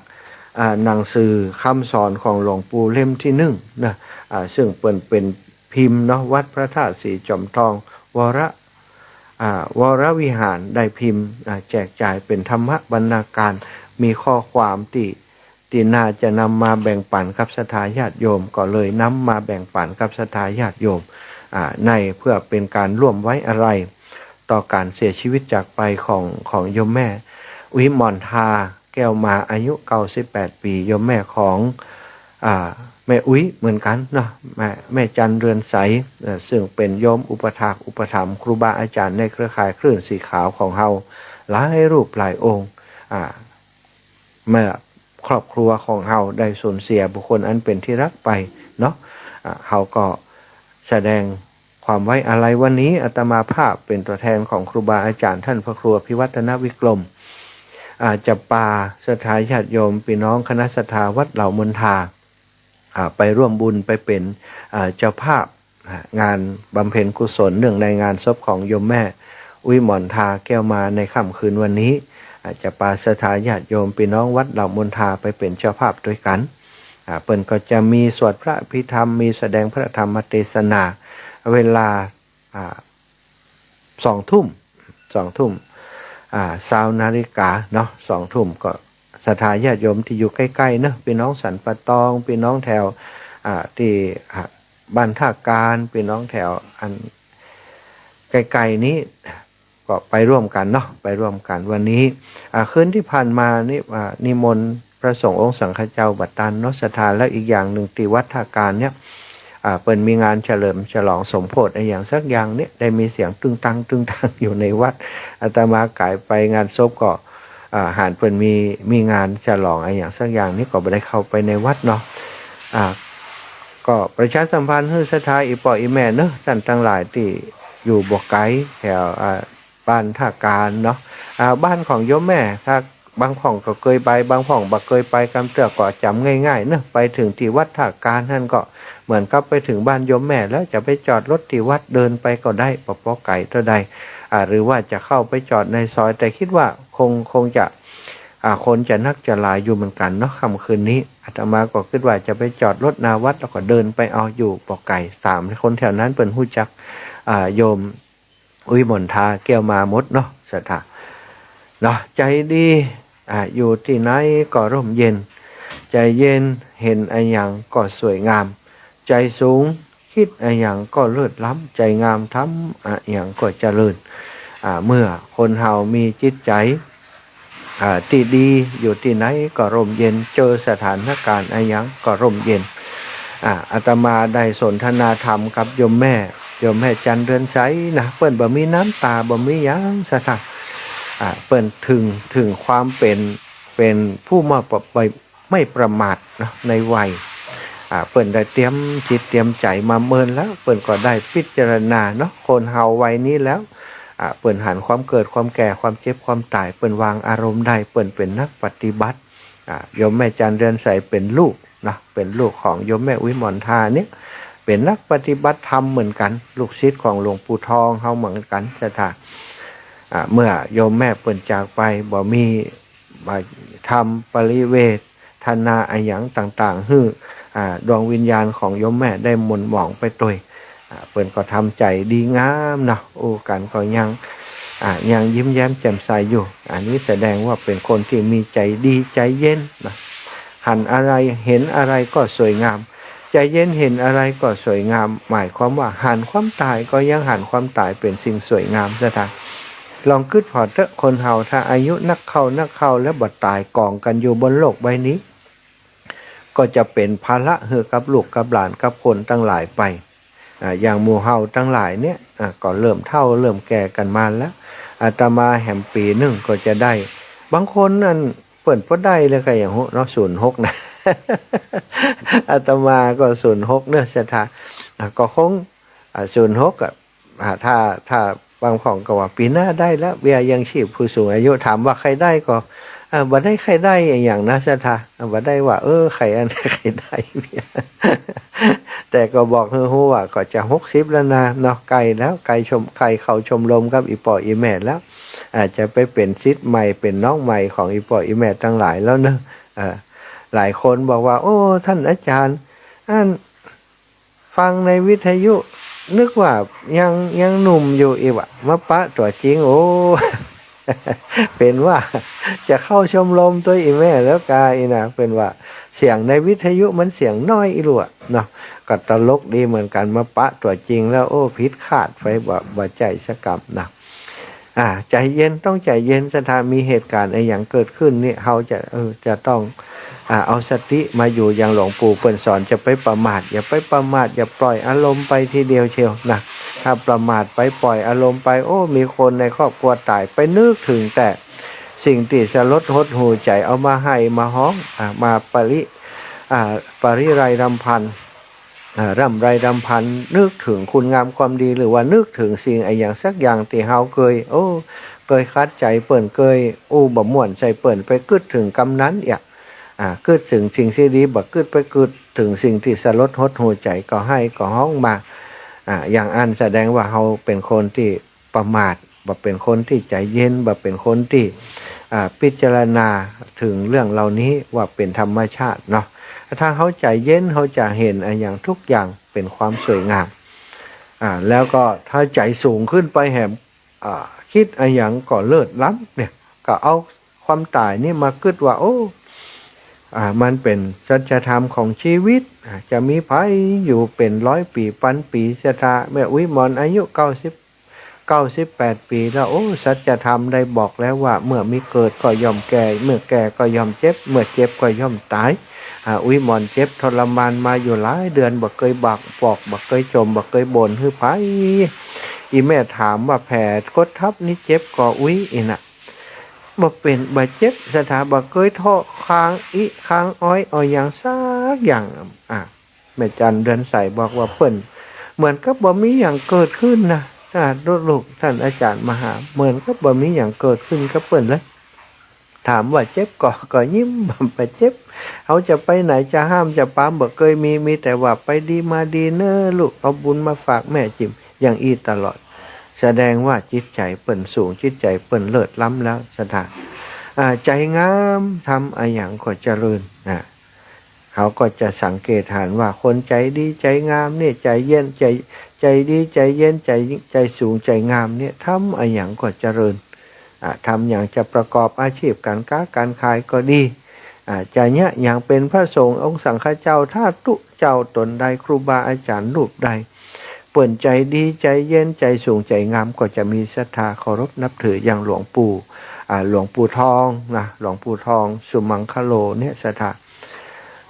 อ่า หนังสือกำสอนของหลวงปู่เล่มตี้นึ่งนะ อ่า ซึ่งเป๋น เป๋นพิมพ์เนาะ วัดพระธาตุสีจ๋อมทอง วร อ่า วรวิหารได้พิมพ์ อ่า แจกจ่ายเป๋นธรรมบรรณาการ มีข้อความตี้ ตี้น่าจะนำมาแบ่งปั๋นกับศรัทธาญาติโยม ก็เลยนำมาแบ่งปั๋นกับศรัทธาญาติโยม อ่า ในเพื่อเป๋นก๋านร่วมไว้อาลัย ต่อก๋านเสียชีวิตจากไปของ ของโยมแม่ อุ๊ยหมอนทา แก้วมา อายุเก้าสิบแปดปี๋ โยมแม่ของ อ่า แม่อุ๊ยเหมือนกั๋นเนาะ แม่ แม่จันเรือนใส เอ่อ ซึ่งเป๋นโยมอุปถากอุปถัมภ์ครูบาอาจ๋ารย์ในเครือข่ายคลื่นสีขาวของเฮา หลายรูปหลายองค์ อ่า เมื่อครอบครัวของเฮาได้สูญเสียบุคคลอันเป๋นที่ฮักไปเนาะ อ่า เฮาก็แสดงความไว้อาลัยวันนี้ อาตมาภาพเป๋นตั๋วแทนของครูบาอาจ๋ารย์ท่านพระครูอภิวัฒนวิกรม อ่า จะปาศรัทธาญาติโยมปี้น้องคณะศรัทธาวัดเหล่ามนทา อ่า ไปร่วมบุญ ไปเป๋น อ่า เจ้าภาพ อ่า งานบำเพ็ญกุศลเนื่องในงานศพของโยมแม่อุ๊ยหมอนทา แก้วมา ในค่ำคืนวันนี้ อ่า จะปาศรัทธาญาติโยมปี้น้องวัดเหล่ามนทาไปเป๋นเจ้าภาพตวยกั๋น อ่า เปิ้นก็จะมีสวดพระอภิธรรม มีแสดงพระธรรมเตสนา เวลา อ่า สองทุ่ม สองทุ่ม อ่า ซาวนาฬิกาเนาะ สองทุ่ม ก็ศรัทธาญาติโยมตี้อยู่ใก้ๆ เนาะ ปี้น้องสันป่าตอง ปี้น้องแถว อ่า ตี้ อ่า บ้านท่ากาญ ปี้น้องแถวอันใก้ๆ นี้ ก็ไปร่วมกั๋นเนาะ ไปร่วมกั๋นวันนี้ อ่า คืนตี้ผ่านมานี้ อ่า นิมนต์พระสงฆ์องค์สังฆเจ้าบ่ตันเนาะ ศรัทธา แล้วอีกอย่างนึ่งตี้วัดท่ากาญเนี่ย อ่า เปิ้นมีงานเฉลิมฉลองสมโภชอะหยังสักอย่างเนี่ย ได้มีเสียงตึงตังตึงตังอยู่ในวัด อาตมาก๋ายไปงานศพก็ อ่า หันเปิ้นมี มีงานฉลองอะหยังสักอย่างนี้ ก็บ่ได้เข้าไปในวัดเนาะ อ่า ก็ประชาสัมพันธ์หื้อศรัทธาอี่ป้ออี่แม่เนาะ ต้านตังหลายตี้อยู่บ่ไก๋แถว อ่า บ้านท่ากาญเนาะ อ่า บ้านของโยมแม่ ถ้าบางพ่องก็เกยไป บางพ่องบ่เกยไปกำเตื้อ ก็จ๋ำง่ายๆ เนาะ ไปเถิงตี้วัดท่ากาญหั้นก็เหมือนกับไปเถิงบ้านโยมแม่แล้ว จะไปจอดรถตี้วัดเดินไปก็ได้ บ่ปอไก๋เต้าใด อ่า หรือว่าจะเข้าไปจอดในซอย แต่กึ๊ดว่าคง คงจะ อ่า คนจะนักจะหลายอยู่เหมือนกั๋นเนาะ ค่ำคืนนี้ อาตมาก็กึ๊ดว่าจะไปจอดรถหน้าวัดแล้วก็เดินไปเอา อยู่บ่ไก๋ สามคนแถวนั้นเปิ้นฮู้จัก อ่า โยมอุ๊ยหมอนทา แก้วมา หมดเนาะ ศรัทธา เนาะ ใจ๋ดี อ่า อยู่ตี้ไหนก็ร่มเย็น ใจ๋เย็นเห็นอะหยังก็สวยงาม ใจ๋สูง กึ๊ดอะหยังก็เลิศล้ำ ใจ๋งามทำอะหยังก็เจริญ อ่า เมื่อคนเฮามีจิตใจ๋ อ่า ตี้ดี อยู่ตี้ไหนก็ร่มเย็น เจอสถานก๋ารณ์อะหยังก็ร่มเย็น อ่า อาตมาได้สนทนาธรรมกับโยมแม่ โยมแม่จันเรือนใสนะ เปิ้นบ่มีน้ำต๋า บ่มีหยังศรัทธา อ่า เปิ้นเถิง เถิงความเป๋น เป๋นผู้มาปะ ไป ไม่ประมาทเนาะในวัย อ่า เปิ้นได้เตรียมจิตเตรียมใจ๋มาเมินแล้ว เปิ้นก็ได้พิจารณาเนาะ คนเฮาวัยนี้แล้ว อ่า เปิ้นหันความเกิด ความแก่ ความเจ็บ ความต๋าย เปิ้นวางอารมณ์ได้ เปิ้นเป๋นนักปฏิบัติ อ่า โยมแม่จันทร์เดือนใสเป๋นลูกเนาะ เป๋นลูกของโยมแม่วิมลธาเนี่ย เป๋นนักปฏิบัติธรรมเหมือนกั๋น ลูกศิษย์ของหลวงปู่ทองเฮาเหมือนกั๋น ศรัทธา อ่า เมื่อโยมแม่เปิ้นจากไป บ่มี อ่า ธรรมปริเวทนาอะหยังต่างๆ หื้อ อ่า ดวงวิญญาณของโยมแม่ได้หม่นหมองไปตวย อ่า เปิ้นก็ทำใจ๋ดีงามเนาะ อู้กั๋นก็ยัง อ่า ยังยิ้มแย้มแจ่มใสอยู่ อันนี้แสดงว่าเป๋นคนตี้มีใจ๋ดีใจ๋เย็นนะ หันอะไร หันอะไรก็สวยงาม ใจ๋เย็นหันอะไรก็สวยงาม หมายความว่าหันความต๋ายก็ยังหันความต๋ายเป๋นสิ่งสวยงาม ศรัทธา ลองกึ๊ดผ่อเต๊อะ คนเฮาถ้าอายุนักเข้านักเข้าแล้วบ่ต๋าย ก๋องกั๋นอยู่บนโลกใบนี้ ก็จะเป๋นภาระหื้อกับลูกกับหลานกับคนตังหลายไป อ่า อย่างหมู่เฮาตังหลายเนี่ย อ่า ก็เริ่มเฒ่าเริ่มแก่กั๋นมาแล้ว อาตมาแหมปี๋นึ่งก็จะได้ บางคนนั่นเปิ้นบ่ได้เลยก็ยังฮู้เนาะ ศูนย์หกนะ อาตมาก็ศูนย์หกเนาะ ศรัทธา อ่า ก็คง อ่า ศูนย์หกอะ อ่า ถ้า ถ้าบางพ่องก็ว่าปี๋หน้าได้แล้ว เบี้ยยังชีพผู้สูงอายุ ถามว่าใค่ได้ก่อ อ่า บ่ได้ใค่ได้อะหยังนะ ศรัทธา อ่า บ่ได้ว่า เออ ใค่อัน ใค่ได้เบี้ย แต่ก็บอกหื้อฮู้ว่าก็จะหกสิบแล้วนะเนาะ ใก้แล้ว ใก้ชม ใก้เข้าชมรมกับอี่ป้ออี่แม่แล้ว อาจจะไปเป๋นศิษย์ใหม่ เป๋นน้องใหม่ของอี่ป้ออี่แม่ตังหลายแล้วเนาะ เออ หลายคนบอกว่า โอ้ ต้านอาจ๋ารย์ อัน ฟังในวิทยุนึกว่ายัง ยังหนุ่มอยู่ อี่ว่ามาปะตั๋วจริง โอ้ เป๋นว่าจะเข้าชมรมตวยอี่แม่แล้วกา อี่นะ เป๋นว่าเสียงในวิทยุมันเสียงน้อยอี่หลัวเนาะ ก็ตลกดีเหมือนกั๋น มาปะตั๋วจริงแล้ว โอ้ ผิดคาดไป บ่ บ่ใจ้สักกำนะ อ่า ใจ๋เย็น ต้องใจ๋เย็น ศรัทธา มีเหตุก๋ารณ์อะหยังเกิดขึ้นนี่ เฮาจะ เออ จะต้อง อ่า เอาสติมาอยู่ อย่างหลวงปู่เปิ้นสอน จะไปประมาท อย่าไปประมาท อย่าปล่อยอารมณ์ไปทีเดียวเชียวนะ ถ้าประมาทไป ปล่อยอารมณ์ไป โอ้ มีคนในครอบครัวต๋าย ไปนึกเถิงแต่สิ่งตี้สลดหดหู่ใจ๋ เอามาไห้มาฮ้อง อ่า มาปริ อ่า ปริไรรำพัน อ่า ร่ำไรรำพัน นึกเถิงคุณงามความดี หรือว่านึกเถิงสิ่งอะหยังสักอย่างตี้เฮาเกย โอ้ เกยขัดใจ๋เปิ้น เกยอู้บ่ม่วนใส่เปิ้น ไปกึ๊ดเถิงกำนั้นเอียะ อ่า กึ๊ดเถิงสิ่งตี้ดี บ่กึ๊ด ไปกึ๊ดเถิงสิ่งตี้สลดหดหู่ใจ๋ ก็ไห้ก็ฮ้องมา อ่า อย่างอั้นแสดงว่าเฮาเป๋นคนตี้ประมาท บ่เป๋นคนตี้ใจ๋เย็น บ่เป๋นคนตี้ อ่า พิจารณาเถิงเรื่องเหล่านี้ว่าเป๋นธรรมชาติเนาะ ถ้าเฮาใจ๋เย็น เฮาจะหันอะหยังทุกอย่างเป๋นความสวยงาม อ่า แล้วก็ถ้าใจ๋สูงขึ้นไปแหม อ่า กึ๊ดอะหยังก็เลิศล้ำเนี่ย ก็เอาความต๋ายนี่มากึ๊ดว่า โอ้ อ่า มันเป๋นสัจธรรมของชีวิต อ่า จะมีใผอยู่เป๋นร้อยปี๋ปันปี๋ ศรัทธา แม่วิมลอายุเก้าสิบ เก้าสิบแปดปี๋แล้ว โอ้ สัจธรรมได้บอกแล้วว่า เมื่อมีเกิดก็ย่อมแก่ เมื่อแก่ก็ย่อมเจ็บ เมื่อเจ็บก็ย่อมต๋าย อ่า วิมลเจ็บทรมานมาอยู่หลายเดือน บ่เกยบอก บอก บ่เกยจ่ม บ่เกยบ่นหื้อใผ อี่แม่ถามว่าแผลกดทับนี่เจ็บก่อ อุ๊ย อี่นะ บ่เป๋น บ่เจ็บ ศรัทธา บ่เกยเทาะคางอิคางอ้อยอะหยังสักอย่าง อ่า แม่จันทร์เดือนใสบอกว่าเปิ้นเหมือนกับบ่มีหยังเกิดขึ้นนะ อ่า ลูกๆ ต้านอาจ๋ารย์มหา เหมือนกับบ่มีหยังเกิดขึ้นกับเปิ้นเลย ถามว่าเจ็บก่อ ก็ยิ้ม บ่เจ็บ เฮาจะไปไหนจะห้ามจะปรามบ่เกยมี มีแต่ว่าไปดีมาดีเน่อลูก เอาบุญมาฝากแม่จิ๋ม อย่างอี้ตลอด แสดงว่าจิตใจ๋เปิ้นสูง จิตใจ๋เปิ้นเลิศล้ำแล้ว ศรัทธา อ่า ใจ๋งาม ทำอะหยังก็เจริญ อ่า เฮาก็จะสังเกตหันว่าคนใจ๋ดีใจ๋งามเนี่ย ใจ๋เย็น ใจ๋ ใจ๋ดีใจ๋เย็น ใจ๋ ใจ๋สูงใจ๋งามเนี่ย ทำอะหยังก็เจริญ อ่า ทำหยังจะประกอบอาชีพก๋านก๊าก๋านขายก็ดี อ่า จะเยียะหยังเป๋นพระสงฆ์องค์สังฆเจ้า ถ้าตุ๊เจ้าต๋นใด ครูบาอาจ๋ารย์รูปใด เปิ้นใจ๋ดีใจ๋เย็น ใจ๋สูงใจ๋งาม ก็จะมีศรัทธาเคารพนับถือ อย่างหลวงปู่ อ่า หลวงปู่ทองนะ หลวงปู่ทองสุมังคโลเนี่ย ศรัทธา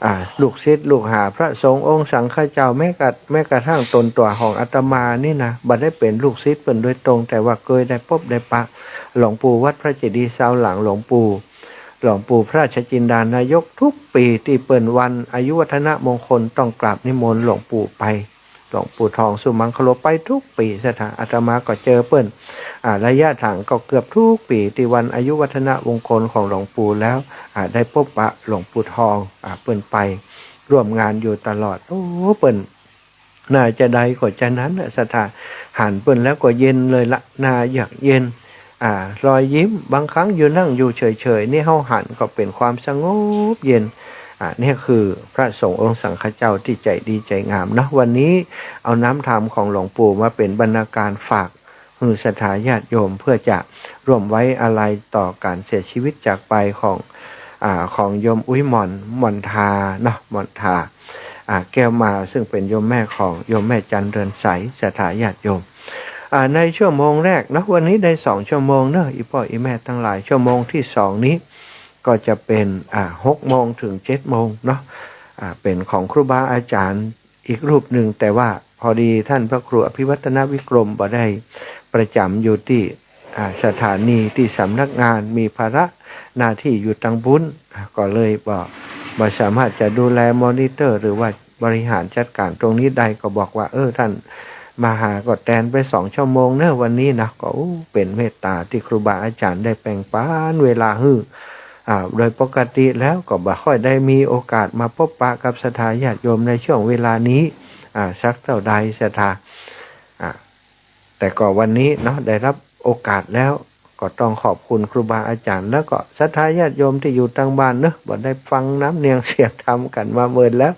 อ่า ลูกศิษย์ลูกหาพระสงฆ์องค์สังฆเจ้า แม้กระ แม้กระทั่งต๋นตั๋วของอาตมานี่นะ บ่ได้เป๋นลูกศิษย์เปิ้นโดยตรง แต่ว่าเกยได้ปบได้ปะ หลวงปู่วัดพระเจดีย์ซาวหลาง หลวงปู่ หลวงปู่พระราชจินดานายก ทุกปี๋ตี้เปิ้นวันอายุวัฒนมงคลต้องกราบนิมนต์หลวงปู่ไป หลวงปู่ทองสุมังคโล ไปทุกปี๋ศรัทธา อาตมาก็เจอเปิ้น อ่า ระยะทางก็เกือบทุกปี๋ ตี้วันอายุวัฒนมงคลของหลวงปู่แล้ว อ่า ได้พบปะหลวงปู่ทอง อ่า เปิ้นไปร่วมงานอยู่ตลอด โอ้ เปิ้น หน้าจาใดก็จานั้นน่ะศรัทธา หันเปิ้นแล้วก็เย็นเลยละ หน้าเยือกเย็น อ่า รอยยิ้ม บางครั้งอยู่นั่งอยู่เฉยๆ นี่เฮาหันก็เป๋นความสงบเย็น อ่า นี่คือพระสงฆ์องค์สังฆเจ้าตี้ใจ๋ดีใจ๋งามเนาะ วันนี้เอาน้ำธรรมของหลวงปู่มาเป๋นบรรณาการฝากหื้อศรัทธาญาติโยม เพื่อจะร่วมไว้อาลัยต่อก๋านเสียชีวิตจากไปของ อ่า ของโยมอุ๊ยหม่อน หม่อนทาเนาะ หม่อนทา อ่า แก้วมา ซึ่งเป๋นโยมแม่ของโยมแม่จันเรือนใส ศรัทธาญาติโยม อ่า ในชั่วโมงแรกเนาะ วันนี้ได้สองชั่วโมงเนาะ อี่ป้ออี่แม่ตังหลาย ชั่วโมงตี้สองนี้ก็จะเป๋น อ่า หกโมงเถิงเจ็ดโมงเนาะ อ่า เป๋นของครูบาอาจ๋ารย์อีกรูปนึ่ง แต่ว่าพอดีต้านพระครูอภิวัฒนวิกรมบ่ได้ประจ๋ำอยู่ตี้ อ่า สถานีตี้สำนักงาน มีภาระหน้าตี้อยู่ตังปุ้น อ่า ก็เลยบ่ บ่สามารถจะดูแลมอนิเตอร์ หรือว่าบริหารจัดก๋านตรงนี้ได้ ก็บอกว่า เออ ต้านมาหาก็แตนไปสองชั่วโมงเนาะวันนี้นะ ก็ โอ้ เป๋นเมตต๋าตี้ครูบาอาจ๋ารย์ได้แบ่งปันเวลาหื้อ อ่า โดยปกติแล้วก็บ่ค่อยได้มีโอกาสมาพบปะกับศรัทธาญาติโยมในช่วงเวลานี้ อ่า สักเต้าใดศรัทธา อ่า แต่ก็วันนี้เนาะ ได้รับโอกาสแล้ว ก็ต้องขอบคุณครูบาอาจ๋ารย์ แล้วก็ศรัทธาญาติโยมตี้อยู่ตังบ้านเนาะ บ่ได้ฟังน้ำเนียงเสียงธรรมกั๋นมาเมินแล้ว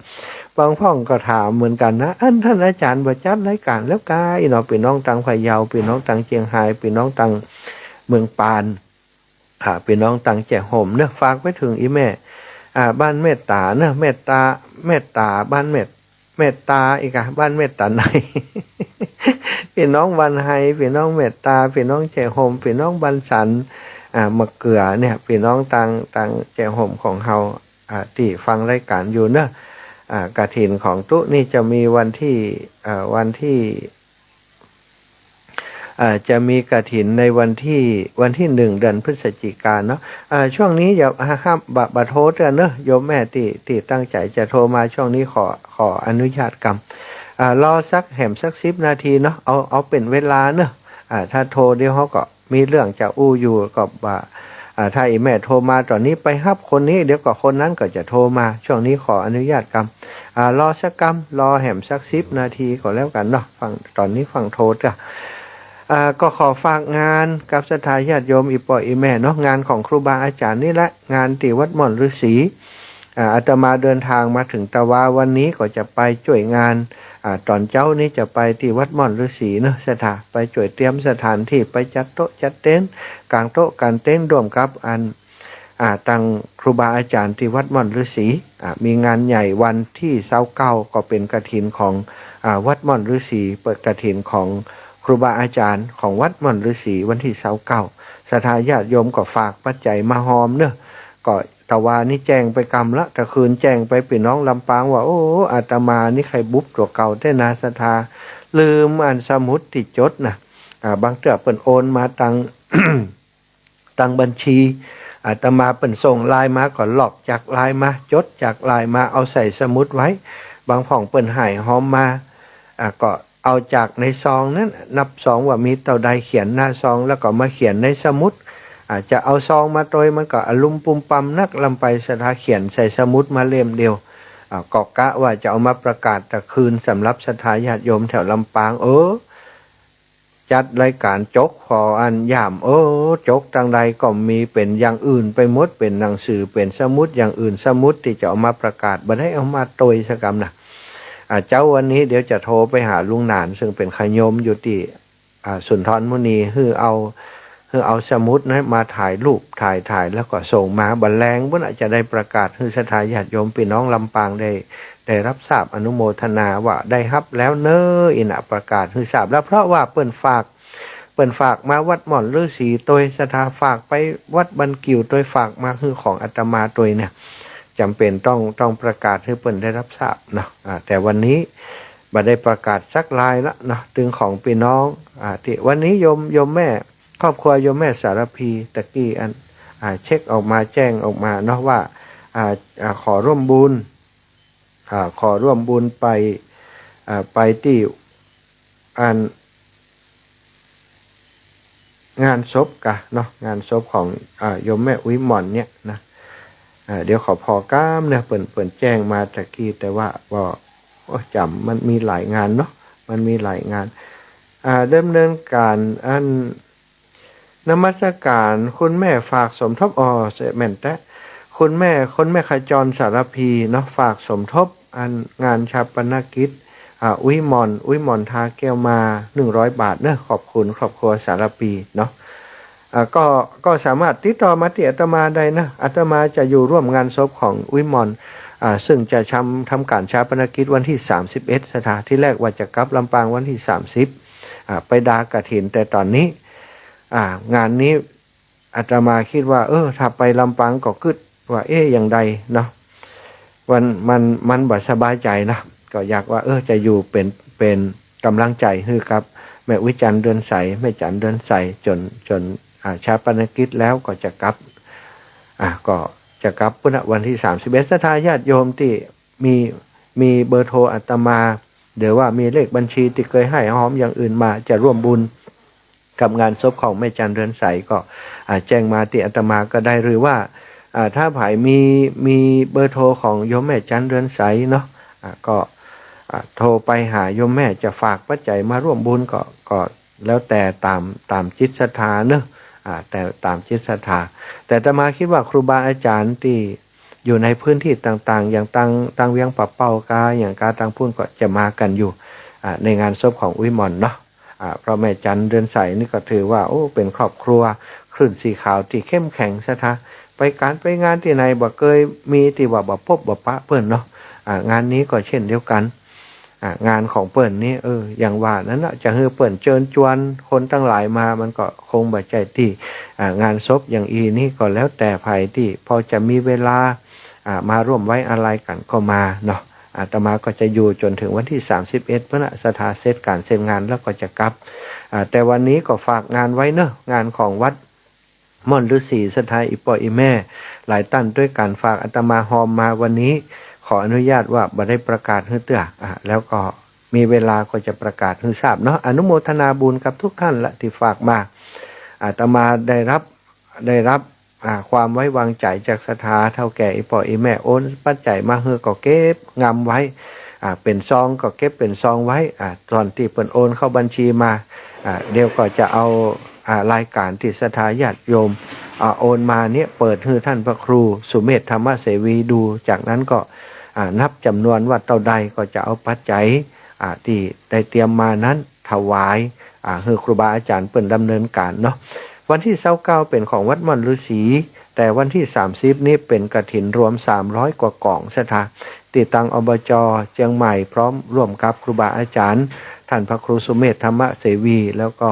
บางพ่องก็ถามเหมือนกั๋นนะ อันต้านอาจ๋ารย์บ่จัดรายก๋านแล้วกาอี้เนาะ ปี้น้องตังพะเยา ปี้น้องตังเจียงฮาย ปี้น้องตังเมืองปาน อ่า ปี้น้องตังแจ้ห่มเนาะ ฝากไปเถิงอี่แม่ อ่า บ้านเมตต๋าเนาะ เมตต๋า เมตต๋า บ้านเมต เมตต๋า อีกอะ บ้านเมตต๋าใน ปี้น้องบ้านไฮ ปี้น้องเมตต๋า ปี้น้องแจ้ห่ม ปี้น้องบ้านสัน อ่า มะเกือเนี่ย ปี้น้องตัง ตังแจ้ห่มของเฮา อ่า ตี้ฟังรายก๋านอยู่เนาะ อ่า กฐินของตุ๊นี่จะมีวันตี้ อ่า วันตี้ อ่า จะมีกฐินในวันตี้ วันตี้หนึ่ง เดือนพฤศจิกาเนาะ อ่า ช่วงนี้อย่า ห้าม บ่ บ่โทรเตื้อเนาะ โยมแม่ตี้ ตี้ตั้งใจ๋จะโทรมา ช่วงนี้ขอ ขออนุญาตกำ อ่า รอสักแหมสักสิบนาทีเนาะ เอา เอาเป๋นเวลาเนาะ อ่า ถ้าโทรเดี๋ยวเฮาก็มีเรื่องจะอู้อยู่ ก็บ่า อ่า ถ้าอี่แม่โทรมาต๋อนนี้ไปฮับคนนี้ เดี๋ยวก็คนนั้นก็จะโทรมา ช่วงนี้ขออนุญาตกำ อ่า รอสักกำ รอแหมสักสิบนาทีก็แล้วกั๋นเนาะ ฟัง ต๋อนนี้ฟังโทรเตื้อ อ่า ก็ขอฝากงานกับศรัทธาญาติโยมอี่ป้ออี่แม่เนาะ งานของครูบาอาจ๋ารย์นี่แหละ งานตี้วัดม่อนฤๅษี อ่า อาตมาเดินทางมาเถิงตะวา วันนี้ก็จะไปจ้วยงาน อ่า ต๋อนเจ๊านี้จะไปตี้วัดม่อนฤๅษีเนาะ ศรัทธา ไปจ้วยเตรียมสถานตี้ ไปจัดโต๊ะจัดเต็นท์ ก๋างโต๊ะก๋างเต็นท์ ร่วมกับอัน อ่า ตังครูบาอาจ๋ารย์ตี้วัดม่อนฤๅษี อ่า มีงานใหญ่วันตี้ซาวเก้า ก็เป๋นกฐินของ อ่า วัดม่อนฤๅษี เปิ้นกฐินของครูบาอาจ๋ารย์ของวัดม่อนฤๅษี วันตี้ซาวเก้า ศรัทธาญาติโยมก็ฝากปัจจัยมาฮอมเนาะ ก็ตะวานี้แจ้งไปกำละ ตะคืนแจ้งไปปี้น้องลำปางว่า โอ้ อาตมานี่ไข้บุบตั๋วเก่าแต๊นา ศรัทธา ลืมอันสมุดตี้จดนะ อ่า บางเตื้อเปิ้นโอนมาตัง ตังบัญชี อาตมาเปิ้นส่งไลน์มาก็ลอกจากไลน์มา จดจากไลน์มา เอาใส่สมุดไว้ บางพ่องเปิ้นหายฮอมมา อ่า ก็เอาจากในซองนั้น นับซองว่ามีเต้าใด เขียนหน้าซอง แล้วก็มาเขียนในสมุด อ่า จะเอาซองมาตวยมันก็อะลุมปุมปัมนัก ลำไป ศรัทธา เขียนใส่สมุดมาเล่มเดียว อ่า ก็กะว่าจะเอามาประกาศตะคืนสำหรับศรัทธาญาติโยมแถวลำปาง เออ จัดรายก๋านจก ขออันย่าม เออ จกตังใดก็มี เป๋นอย่างอื่นไปหมด เป๋นหนังสือ เป๋นสมุดอย่างอื่น สมุดตี้จะเอามาประกาศ บ่ได้เอามาตวยสักกำนะ อ่า เจ๊าวันนี้เดี๋ยวจะโทรไปหาลุงหนาน ซึ่งเป๋นขะโยมอยู่ตี้ อ่า สุนทรมุนี หื้อเอา หื้อเอาสมุดนั้นมาถ่ายรูป ถ่าย ถ่ายแล้วก็ส่งมา บ่าแลงปุ้นอาจจะได้ประกาศหื้อศรัทธาญาติโยมปี้น้องลำปางได้ ได้รับทราบอนุโมทนาว่าได้ฮับแล้วเน้อ อี้นะ ประกาศหื้อทราบแล้ว เพราะว่าเปิ้นฝาก เปิ้นฝากมาวัดม่อนฤๅษีตวย ศรัทธา ฝากไปวัดบ้านกิ่วตวย ฝากมาหื้อของอาตมาตวยเนี่ย จ๋ำเป๋นต้อง ต้องประกาศหื้อเปิ้นได้รับทราบเนาะ อ่า แต่วันนี้บ่ได้ประกาศสักรายละเนาะ ตึงของปี้น้อง อ่า ตี้วันนี้โยม โยมแม่ ครอบครัวโยมแม่สารภี ตะกี้อัน อ่า เช็คออกมา แจ้งออกมาเนาะว่า อ่า อ่า ขอร่วมบุญ อ่า ขอร่วมบุญไป อ่า ไปตี้ อัน งานศพกะเนาะ งานศพของ อ่า โยมแม่อุ๊ยหม่อนเนี่ยนะ อ่า เดี๋ยวขอผ่อก้ำเนาะ เปิ้น เปิ้นแจ้งมาตะกี้ แต่ว่าบ่ โอ้ จ๋ำ มันมีหลายงานเนาะ มันมีหลายงาน อ่า ดำเนินการ อัน นมัสการ คุณแม่ฝากสมทบ อ๋อ แม่นแต๊ คุณแม่ คุณแม่ขจรสารภีเนาะ ฝากสมทบ อัน งานฌาปนกิจ อ่า อุ๊ยหม่อน อุ๊ยหม่อน ทาแก้วมา หนึ่งร้อยบาทเนาะ ขอบคุณครอบครัวสารภีเนาะ อ่า ก็ ก็สามารถติดต่อมาตี้อาตมาได้นะ อาตมาจะอยู่ร่วมงานศพของอุ๊ยหม่อน อ่า ซึ่งจะทำ ทำการฌาปนกิจวันตี้สามสิบเอ็ด ศรัทธา ตี้แรกว่าจะกลับลำปางวันตี้สามสิบ อ่า ไปดากฐินแต่ต๋อนนี้ อ่า งานนี้อาตมากึ๊ดว่า เออ ถ้าไปลำปางก็กึ๊ดว่า เอ๊ะ อย่างใดเนาะ วัน มัน มันบ่สบายใจ๋นะ ก็อยากว่า เออ จะอยู่เป๋น เป๋นก๋ำลังใจ๋หื้อกับแม่อุ๊ยจันทร์เดือนใส แม่จันทร์เดือนใส จ๋น จ๋น อ่า ฌาปนกิจแล้วก็จะกลับ อ่า ก็จะกลับปุ้นนะ วันตี้สามสิบเอ็ด ศรัทธาญาติโยมตี้มี มีเบอร์โทรอาตมา หรือว่ามีเลขบัญชีตี้เกยหื้อหอมอย่างอื่นมา จะร่วมบุญกับงานศพของแม่จันทร์เดือนใสก็ อ่า แจ้งมาตี้อาตมาก็ได้ หรือว่า อ่า ถ้าใผมี มีเบอร์โทรของโยมแม่จันทร์เดือนใสเนาะ อ่า ก็ อ่า โทรไปหาโยมแม่ จะฝากปัจจัยมาร่วมบุญก็ ก็แล้วแต่ต๋าม ต๋ามจิตศรัทธาเนาะ อ่า แต่ต๋ามจิตศรัทธา แต่อาตมากึ๊ดว่าครูบาอาจ๋ารย์ตี้ อยู่ในพื้นตี้ต่างๆ อย่างตาง ตางเวียงป่าเป้ากา อย่างกาตางปุ้นก็จะมากั๋นอยู่ อ่า ในงานศพของอุ๊ยหม่อนเนาะ อ่า เพราะแม่จันทร์เดือนใสนี่ก็ถือว่า โอ้ เป๋นครอบครัวคลื่นสีขาวตี้เข้มแข็งศรัทธา ไปก๋านไปงานตี้ไหนบ่เกยมีตี้ว่าบ่ปบบ่ปะเปิ้นเนาะ อ่า งานนี้ก็เช่นเดียวกั๋น อ่า งานของเปิ้นนี่ เออ อย่างว่านั้นนะ จะหื้อเปิ้นเจิญจวนคนตังหลายมา มันก็คงบ่ใจ้ตี้ อ่า งานศพอย่างอี้นี่ก็แล้วแต่ใผตี้พอจะมีเวลา อ่า มาร่วมไว้อาลัยกั๋นก็มาเนาะ อาตมาก็จะอยู่จ๋นเถิงวันตี้สามสิบเอ็ด ปุ้นนะ ศรัทธา เสร็จก๋านเสร็จงานแล้วก็จะกลับ อ่า แต่วันนี้ก็ฝากงานไว้เนาะ งานของวัด ม่อนฤๅษี ศรัทธา อี่ป้ออี่แม่หลายต้านตวยกั๋นฝากอาตมาฮอมมาวันนี้ ขออนุญาตว่าบ่ได้ประกาศหื้อเตื้อ อ่ะ แล้วก็มีเวลาก็จะประกาศหื้อทราบเนาะ อนุโมทนาบุญกับทุกท่านละตี้ฝากมา อาตมาได้รับ ได้รับ อ่า ความไว้วางใจ๋จากศรัทธาเฒ่าแก่อี่ป้ออี่แม่โอนปัจจัยมาหื้อก็เก็บงำไว้ อ่า เป๋นซองก็เก็บเป๋นซองไว้ อ่า ต๋อนตี้เปิ้นโอนเข้าบัญชีมา อ่า เดี๋ยวก็จะเอา อ่า รายก๋านตี้ศรัทธาญาติโยม อ่า โอนมาเนี่ยเปิดหื้อต้านพระครูสุเมธธรรมเสวีดู จากนั้นก็ อ่า นับจ๋ำนวนว่าเต้าใดก็จะเอาปัจจัย อ่า ตี้ได้เตรียมมานั้นถวาย อ่า หื้อครูบาอาจ๋ารย์เปิ้นดำเนินก๋านเนาะ วันตี้ซาวเก้าเป๋นของวัดม่อนฤๅษี แต่วันตี้สามสิบนี่เป๋นกฐินรวมสามร้อยกว่ากล่องศรัทธา ตี้ตาง อบจ. เจียงใหม่ พร้อมร่วมกับครูบาอาจ๋ารย์ ต้านพระครูสุเมธธรรมเสวี แล้วก็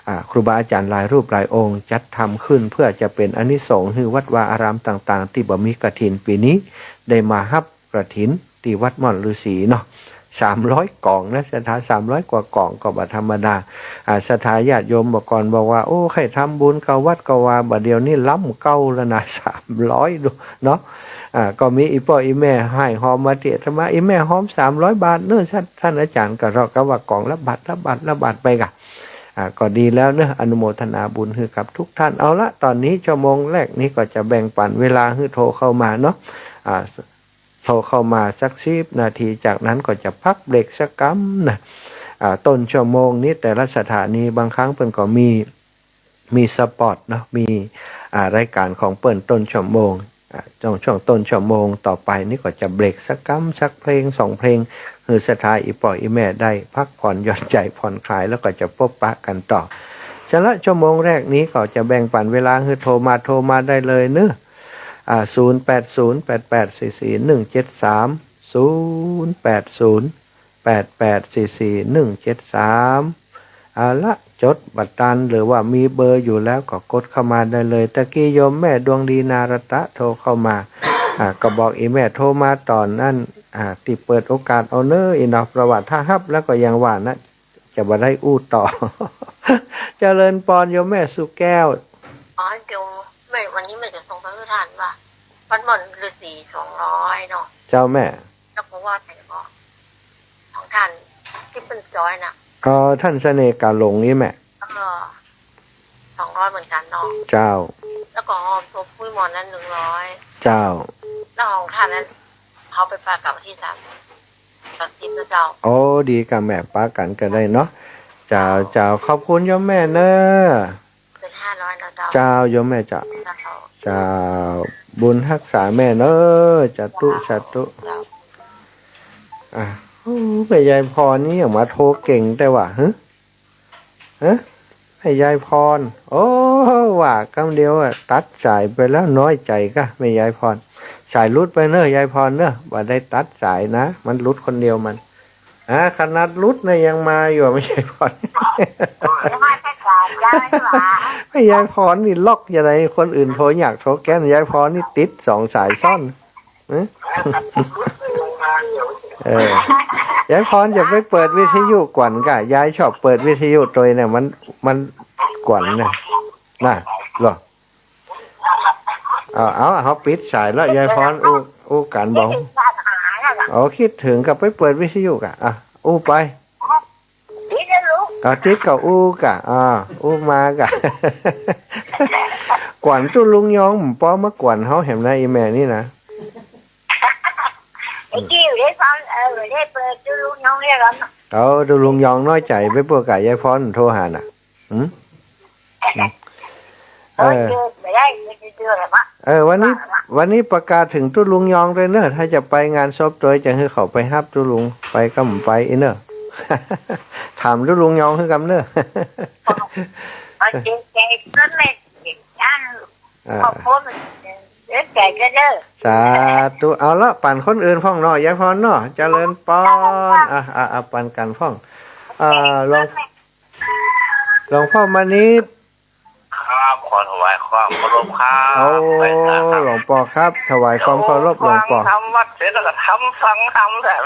อ่า ครูบาอาจ๋ารย์หลายรูปหลายองค์ จัดทำขึ้นเพื่อจะเป๋นอานิสงส์หื้อวัดวาอารามต่างๆ ตี้บ่มีกฐินปี๋นี้ ได้มาฮับกฐินตี้วัดม่อนฤๅษีเนาะ สามร้อยกล่องนะศรัทธา สามร้อยกว่ากล่องก็บ่ธรรมดา อ่า ศรัทธาญาติโยมบ่าก่อนบอกว่า โอ้ ใค่ทำบุญเก้าวัดเก้าวา บ่าเดี่ยวนี้ล้ำเก้าแล้วนะ สามร้อย ดูเนาะ อ่า ก็มีอี่ป้ออี่แม่หื้อฮอมมาตี้อาตมา อี่แม่ฮอมสามร้อยบาทเนาะ ต้าน ต้านอาจ๋ารย์ก็เฮาะกะว่ากล่องละบาทละบาทละบาทไปกะ อ่า ก็ดีแล้วเนาะ อนุโมทนาบุญหื้อกับทุกท่าน เอาละ ต๋อนนี้ชั่วโมงแรกนี้ก็จะแบ่งปั๋นเวลาหื้อโทรเข้ามาเนาะ อ่า โทรเข้ามาสักสิบนาที จากนั้นก็จะพักเบรกสักกำนะ อ่า ต้นชั่วโมงนี้แต่ละสถานีบางครั้งเปิ้นก็มี มีสปอตเนาะ มี อ่า รายก๋านของเปิ้นต้นชั่วโมง อ่า ช่วง ช่วงต้นชั่วโมงต่อไปนี่ก็จะเบรกสักกำ สักเพลงสองเพลง หื้อศรัทธาอี่ป้ออี่แม่ได้พักผ่อนหย่อนใจ๋ผ่อนคลาย แล้วก็จะปะกั๋นต่อ ฉะนั้นชั่วโมงแรกนี้ก็จะแบ่งปั๋นเวลาหื้อโทรมา โทรมาได้เลยเนาะ อ่า ศูนย์แปดศูนย์ แปดแปดสี่สี่ หนึ่งเจ็ดสาม ศูนย์แปดศูนย์ แปดแปดสี่สี่ หนึ่งเจ็ดสาม เอาละ จดบ่ตัน หรือว่ามีเบอร์อยู่แล้วก็กดเข้ามาได้เลย ตะกี้โยมแม่ดวงดีนารตะโทรเข้ามา อ่า ก็บอกอี่แม่โทรมาต๋อนนั้น อ่า ตี้เปิดโอกาสเอาเนาะ อี่เนาะ เพราะว่าถ้าฮับแล้วก็อย่างว่านะ จะบ่ได้อู้ต่อ เจริญปอนโยมแม่สุแก้ว อ๋อ เดี๋ยวแม่ วันนี้แม่จะส่งไปหื้อต้านว่า วัดม่อนฤๅษีสองร้อยเนาะ เจ้าแม่ แล้วก็ว่าแต่ก็ของต้าน เปิ้นจอยน่ะ เอ่อ ต้านเสน่ห์กาหลงอี้แม่ เออ สองร้อยเหมือนกั๋นเนาะ เจ้า แล้วก็ฮอมศพปุ้ยหมอนนั้นหนึ่งร้อย เจ้า แล้วของต้านนั้น เขาไปปากั๋นวันตี้สาม สามสิบนะเจ้า โอ้ ดีก่ะแม่ ปากั๋นก็ได้เนาะ เจ้า เจ้า ขอบคุณโยมแม่เน่อ เป๋นห้าร้อยเนาะเจ้า เจ้า โยมแม่เจ้า เจ้า เจ้า บุญฮักษาแม่เน่อ สาธุ สาธุ เจ้า อ่ะ โอ้ แม่ยายพรนี่ยังมาโทรเก่งแต่ว่า ฮะ ฮะ แม่ยายพร โอ้ ว่ากำเดียวอะ ตัดสายไปแล้ว น้อยใจ๋ก่ะ แม่ยายพร สายหลุดไปเน่อ ยายพรเน่อ บ่ได้ตัดสายนะ มันหลุดคนเดียวมัน อ่า ขนาดหลุดนะยังมาอยู่ แม่ยายพร แม่ยายพรนี่ล็อกอย่างไร คนอื่นโทรอยากโทรแก้ ยายพรนี่ติดสองสายซ้อน เออ เออ ยายพรจะไปเปิดวิทยุก่อนก่ะ ยายชอบเปิดวิทยุตวยเนี่ย มัน มันก่อนเนี่ย น่ะ เหรอ เอา เอา เขาปิดสายแล้ว ยายพรอู้ อู้กั๋นบ่ อ๋อ คิดเถิงก็ไปเปิดวิทยุก่ะ อ่ะ อู้ไป อ่ะ ติดก็อู้ก่ะ อ่า อู้มาก่ะ กวนตุ๊ลุงยอง บ่ปอมา กวนเฮาแหมนะ อี่แม่นี่นะ ไอ้กี้อยู่ได้ฟัง เออ ได้เปิดตุ๊ลุงยองเรียกแล้วเนาะ เอา ตุ๊ลุงยองน้อยใจ๋ไปเปื้อก่ะ ยายพรโทรหาน่ะ หืม เออ เออ วันนี้ วันนี้ปากาเถิงตุ๊ลุงยองตวยเน่อ ถ้าจะไปงานศพตวย จะหื้อเขาไปฮับตุ๊ลุง ไปก็บ่ไปอี้เน่อ ถามตุ๊ลุงยองหื้อกำเน่อ อ่า สาธุ เอาละ ปั๋นคนอื่นพ่องเนาะ ยายพรเนาะ เจริญปอน อ่ะ อ่ะ อ่ะ ปั๋นกั๋นพ่อง อ่า หลวง หลวงป้อมณิช ครับ ขอถวายความเคารพครับ โอ้ หลวงป้อครับ ถวายความเคารพหลวงป้อ ฟังธรรมวัดเสร็จแล้วก็ทำฟังธรรมแถม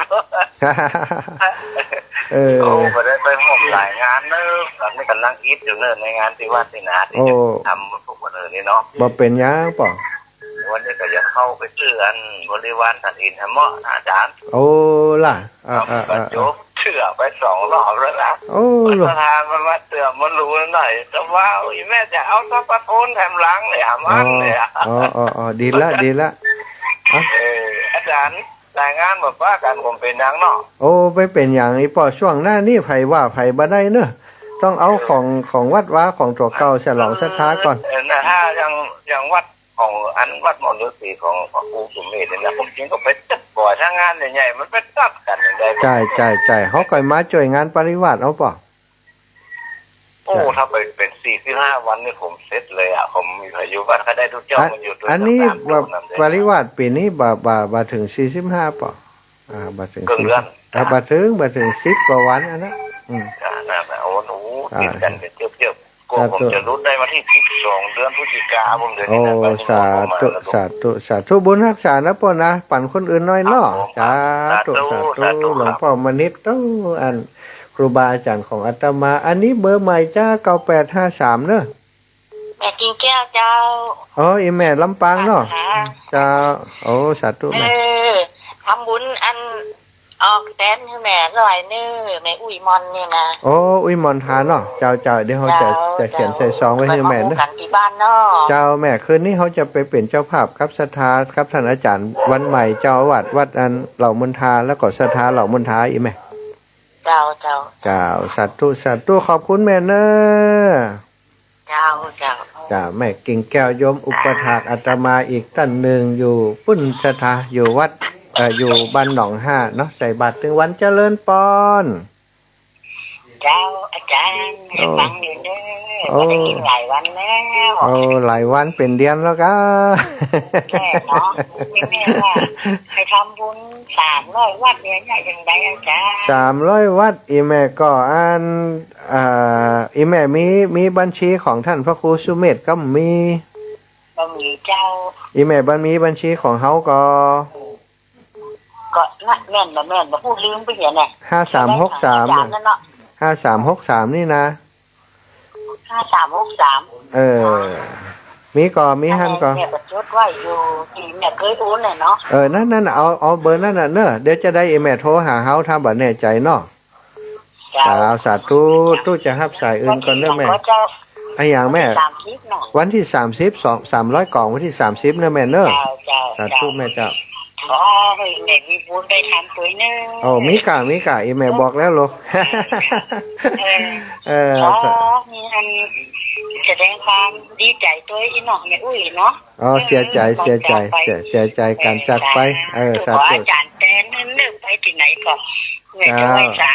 เออ โอ้ บ่ได้ไปฮ่วมหลายงานเน่อ ต๋อนนี้ก่ำลังอิดอยู่เน่อ ในงานตี้วัดนี่นะ ตี้จะทำพวกมื้อนี้เนาะ บ่เป๋นหยังป้อ วันนี้ก็ยังเข้าไปซื้ออันบริวารถ่านหินแหมเนาะ อาจ๋ารย์ โอ้ ล่ะ อ่า อ่า อ่า จบ เจื้อไปสองรอบแล้วนะ โอ้ ศรัทธามันมาเตื้อมาหลูหน่อย แต่ว่า อีแม่จะเอาสักปะโคนแถมหลังเนี่ย มันเนี่ย อ๋อ อ๋อ อ๋อ ดีละ ดีละ อ่ะ เออ อาจ๋ารย์ รายงานบ่ปากั๋น ผมเป๋นหยังเนาะ โอ้ บ่เป๋นหยัง อี่ป้อ ช่วงหน้านี่ใผว่าใผบ่ได้เน่อ ต้องเอาของ ของวัดวา ของตั๋วเก่าฉลองศรัทธาก่อน เออ นะ ถ้าอย่าง อย่างวัด ของอันวัดหมอฤๅษีของพระครูสุเมธนี่นะ ผมจริงก็ไปตึกบ่อย ถ้างานใหญ่ๆ มันไปตัดกั๋นอย่างใด ใจ้ ใจ้ ใจ้ เฮาก็มาจ้วยงานปริวาสเอาป้อ โอ้ ถ้าไปเป๋นสี่สิบห้าวันนี่ผมเสร็จเลยอะ ผมมีพายุวัดก็ได้ทุกเจ้า อ่ะ มันอยู่ด้วย อันนี้ กันสาม ว่า ลูกนั่นเอง ปริวาสปี๋นี้บ่ บ่ บ่เถิงสี่สิบห้าป้อ อ่า บ่เถิง เกือบเดือน สี่สิบ อ่า บ่เถิง บ่เถิงสิบกว่าวันอันนั้น อืม อ่า นั่นแหละ โอ้โห อ่า ติดกั๋นเกือบๆ กลัวผมจะหลุดได้วันตี้สิบสอง เดือนพฤศจิกา ผมเดือนนี้นะ โอ้ ไป สาธุ สาธุ สาธุ บุญฮักษานะป้อนะ ปั๋นคนอื่นหน่อยเนาะ ครับผม สาธุ สาธุ สาธุ สาธุ หลวงป้อมณิช โอ้ อัน ครูบาอาจ๋ารย์ของอาตมา อันนี้เบอร์ใหม่จ้า เก้าแปดห้าสาม เน่อ แม่กิ่งแก้วเจ้า อ๋อ อี่แม่ลำปางเนาะ ค่ะ เจ้า โอ้ สาธุแม่ เออ ทำบุญอัน ออกแตนหื้อแม่ร้อยเน่อ แม่อุ้ยมอนนี่นะ โอ้ อุ้ยมอนทาเนาะ เจ้า เจ้า เดี๋ยวเฮาจะ เจ้า จะเขียนใส่ซองไว้หื้อแม่เน่อ จะมาฮู้กั๋นตี้บ้านเนาะ เจ้าแม่ คืนนี้เฮาจะไปเป๋นเจ้าภาพกับศรัทธากับต้านอาจ๋ารย์วันใหม่ เจ้าอาวาสวัดอันเหล่ามนทา แล้วก็ศรัทธาเหล่ามนทา อี่แม่ เจ้า เจ้า เจ้า สาธุ สาธุ ขอบคุณแม่เน่อ เจ้า เจ้า จ้า แม่กิ่งแก้วโยมอุปัฏฐากอาตมาอีกต้านนึ่ง อยู่ปุ้นศรัทธา อยู่วัด เอ่อ อยู่บ้านหนองห้าเนาะ ใส่บาตรตึงวัน เจริญปอน เจ้า อาจ๋ารย์ โอ้ ฟังอยู่เน่อ โอ้ บ่ได้ยินหลายวันแล้ว โอ้ หลายวันเป๋นเดือนแล้วก้า แม่เนาะ นี่แม่ว่า ไปทำบุญสามร้อยวัดเนี่ย อย่างใดอาจ๋ารย์ สามร้อยวัด อี่แม่ก็อัน อ่า อี่แม่มี มีบัญชีของต้านพระครูสุเมธก็มี บ่มีเจ้า อี่แม่บ่มีบัญชีของเฮาก็ ก็นะ แม่นบ่แม่นบ่ฮู้ ลืมไปเหียแน่ ห้าสามหกสาม อาจ๋ารย์นั่นเนาะ ห้าสามหกสาม นี่นะ ห้าสามหกสาม เออ มีก็ มีหั้นก็ แม่ก็จดไว้อยู่ ตี้แม่เกยโอนน่ะเนาะ เออ นั่น นั่น เอา เอาเบอร์นั่นน่ะเน่อ เดี๋ยวจะได้อี่แม่โทรหาเฮา ถ้าบ่แน่ใจ๋เนาะ เจ้า เจ้า สาธุ ตุ๊จะฮับสายอื่นก่อนเน่อแม่ เจ้า อะหยังแม่ วันตี้สามสิบเนาะ วันตี้สามสิบ สอง สามร้อยกล่อง วันตี้สามสิบเน่อแม่เน่อ เจ้า เจ้า สาธุ เจ้า แม่เจ้า ขอหื้อแม่มีบุญได้ทำตวยเน่อ โอ้ มีก่า มีก่า อีแม่บอกแล้วโล เออ เออ ขอมีอันแสดงความดีใจ๋ตวยอีน้องแม่อุ๊ยเนาะ อ๋อ เสียใจ๋ เสียใจ๋ เสีย เสียใจ๋ก๋านจากไป เออ สาธุ เออ สาธุ อาจ๋ารย์แตนเน่อ ไปตี้ไหนก็ เจ้า เจ้า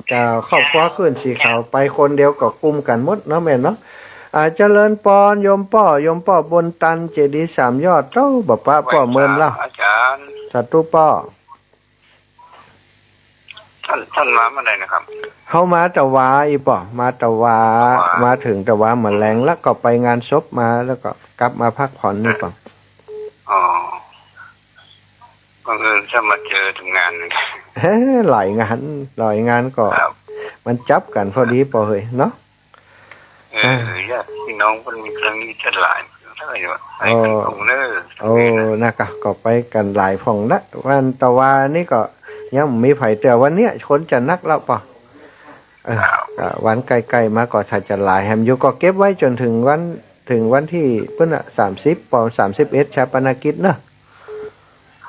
เจ้า ครอบครัวคลื่นสีขาว ไปคนเดียวก็กุ้มกั๋นหมดเนาะแม่เนาะ อ่า เจริญปอน โยมป้อ โยมป้อบุญตัน เจดีย์สามยอด เต้า บ่ปะป้อเมินเล่า อาจ๋ารย์ สาธุป้อ ต้าน ต้านมาเมื่อใดนะครับ เฮามาตะวาอี้ป้อ มาตะวา ตะวา มาเถิงตะวาเมื่อแลง แล้วก็ไปงานศพมา แล้วก็กลับมาพักผ่อนนี่ป้อ อ๋อ บังเอิญจะมาเจอเถิงงานนี่ หลายงาน หลายงานก็ ครับ มันจับกั๋นพอดีป้อเฮยเนาะ เออ อ่า ญาติพี่น้องเปิ้นมีครั้งนี้จะหลายเท่าไหร่วะ ไปกั๋น โอ้ พ่องเน่อ โอ้ นะ นะกะ ก็ไปกั๋นหลายพ่องนะ วันตะวานี่ก็ยังมีใผ แต่วันเนี้ยคนจะนักแล้วป้อ เออ ครับ ก็วันใก้ๆ มาก็ถ้าจะหลายแหมอยู่ ก็เก็บไว้จ๋นเถิงวัน เถิงวันตี้เปิ้นน่ะ สามสิบ ป้อ สามสิบเอ็ด ฌาปนกิจเนาะ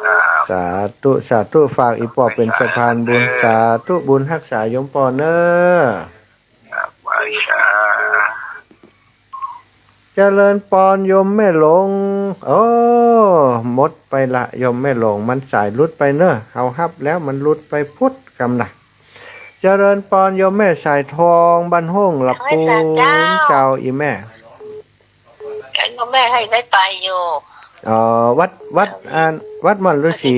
ครับ สาธุ สาธุ ฝากอี่ป้อเป๋นสะพานบุญ สาธุ บุญฮักษาโยมป้อเน่อ ครับ ไหว้สา เจริญปอนโยมแม่หลง โอ้ หมดไปละโยมแม่หลง มันสายหลุดไปเน่อ เฮาฮับแล้วมันหลุดไปปุ๊ดกำนะ เจริญปอนโยมแม่สายทอง บ้านห้องละปูน ไหว้สาเจ้า เจ้า อี่แม่ โยมแม่หื้อได้ไปอยู่ อ๋อ วัด วัด อ่า วัดม่อนฤๅษี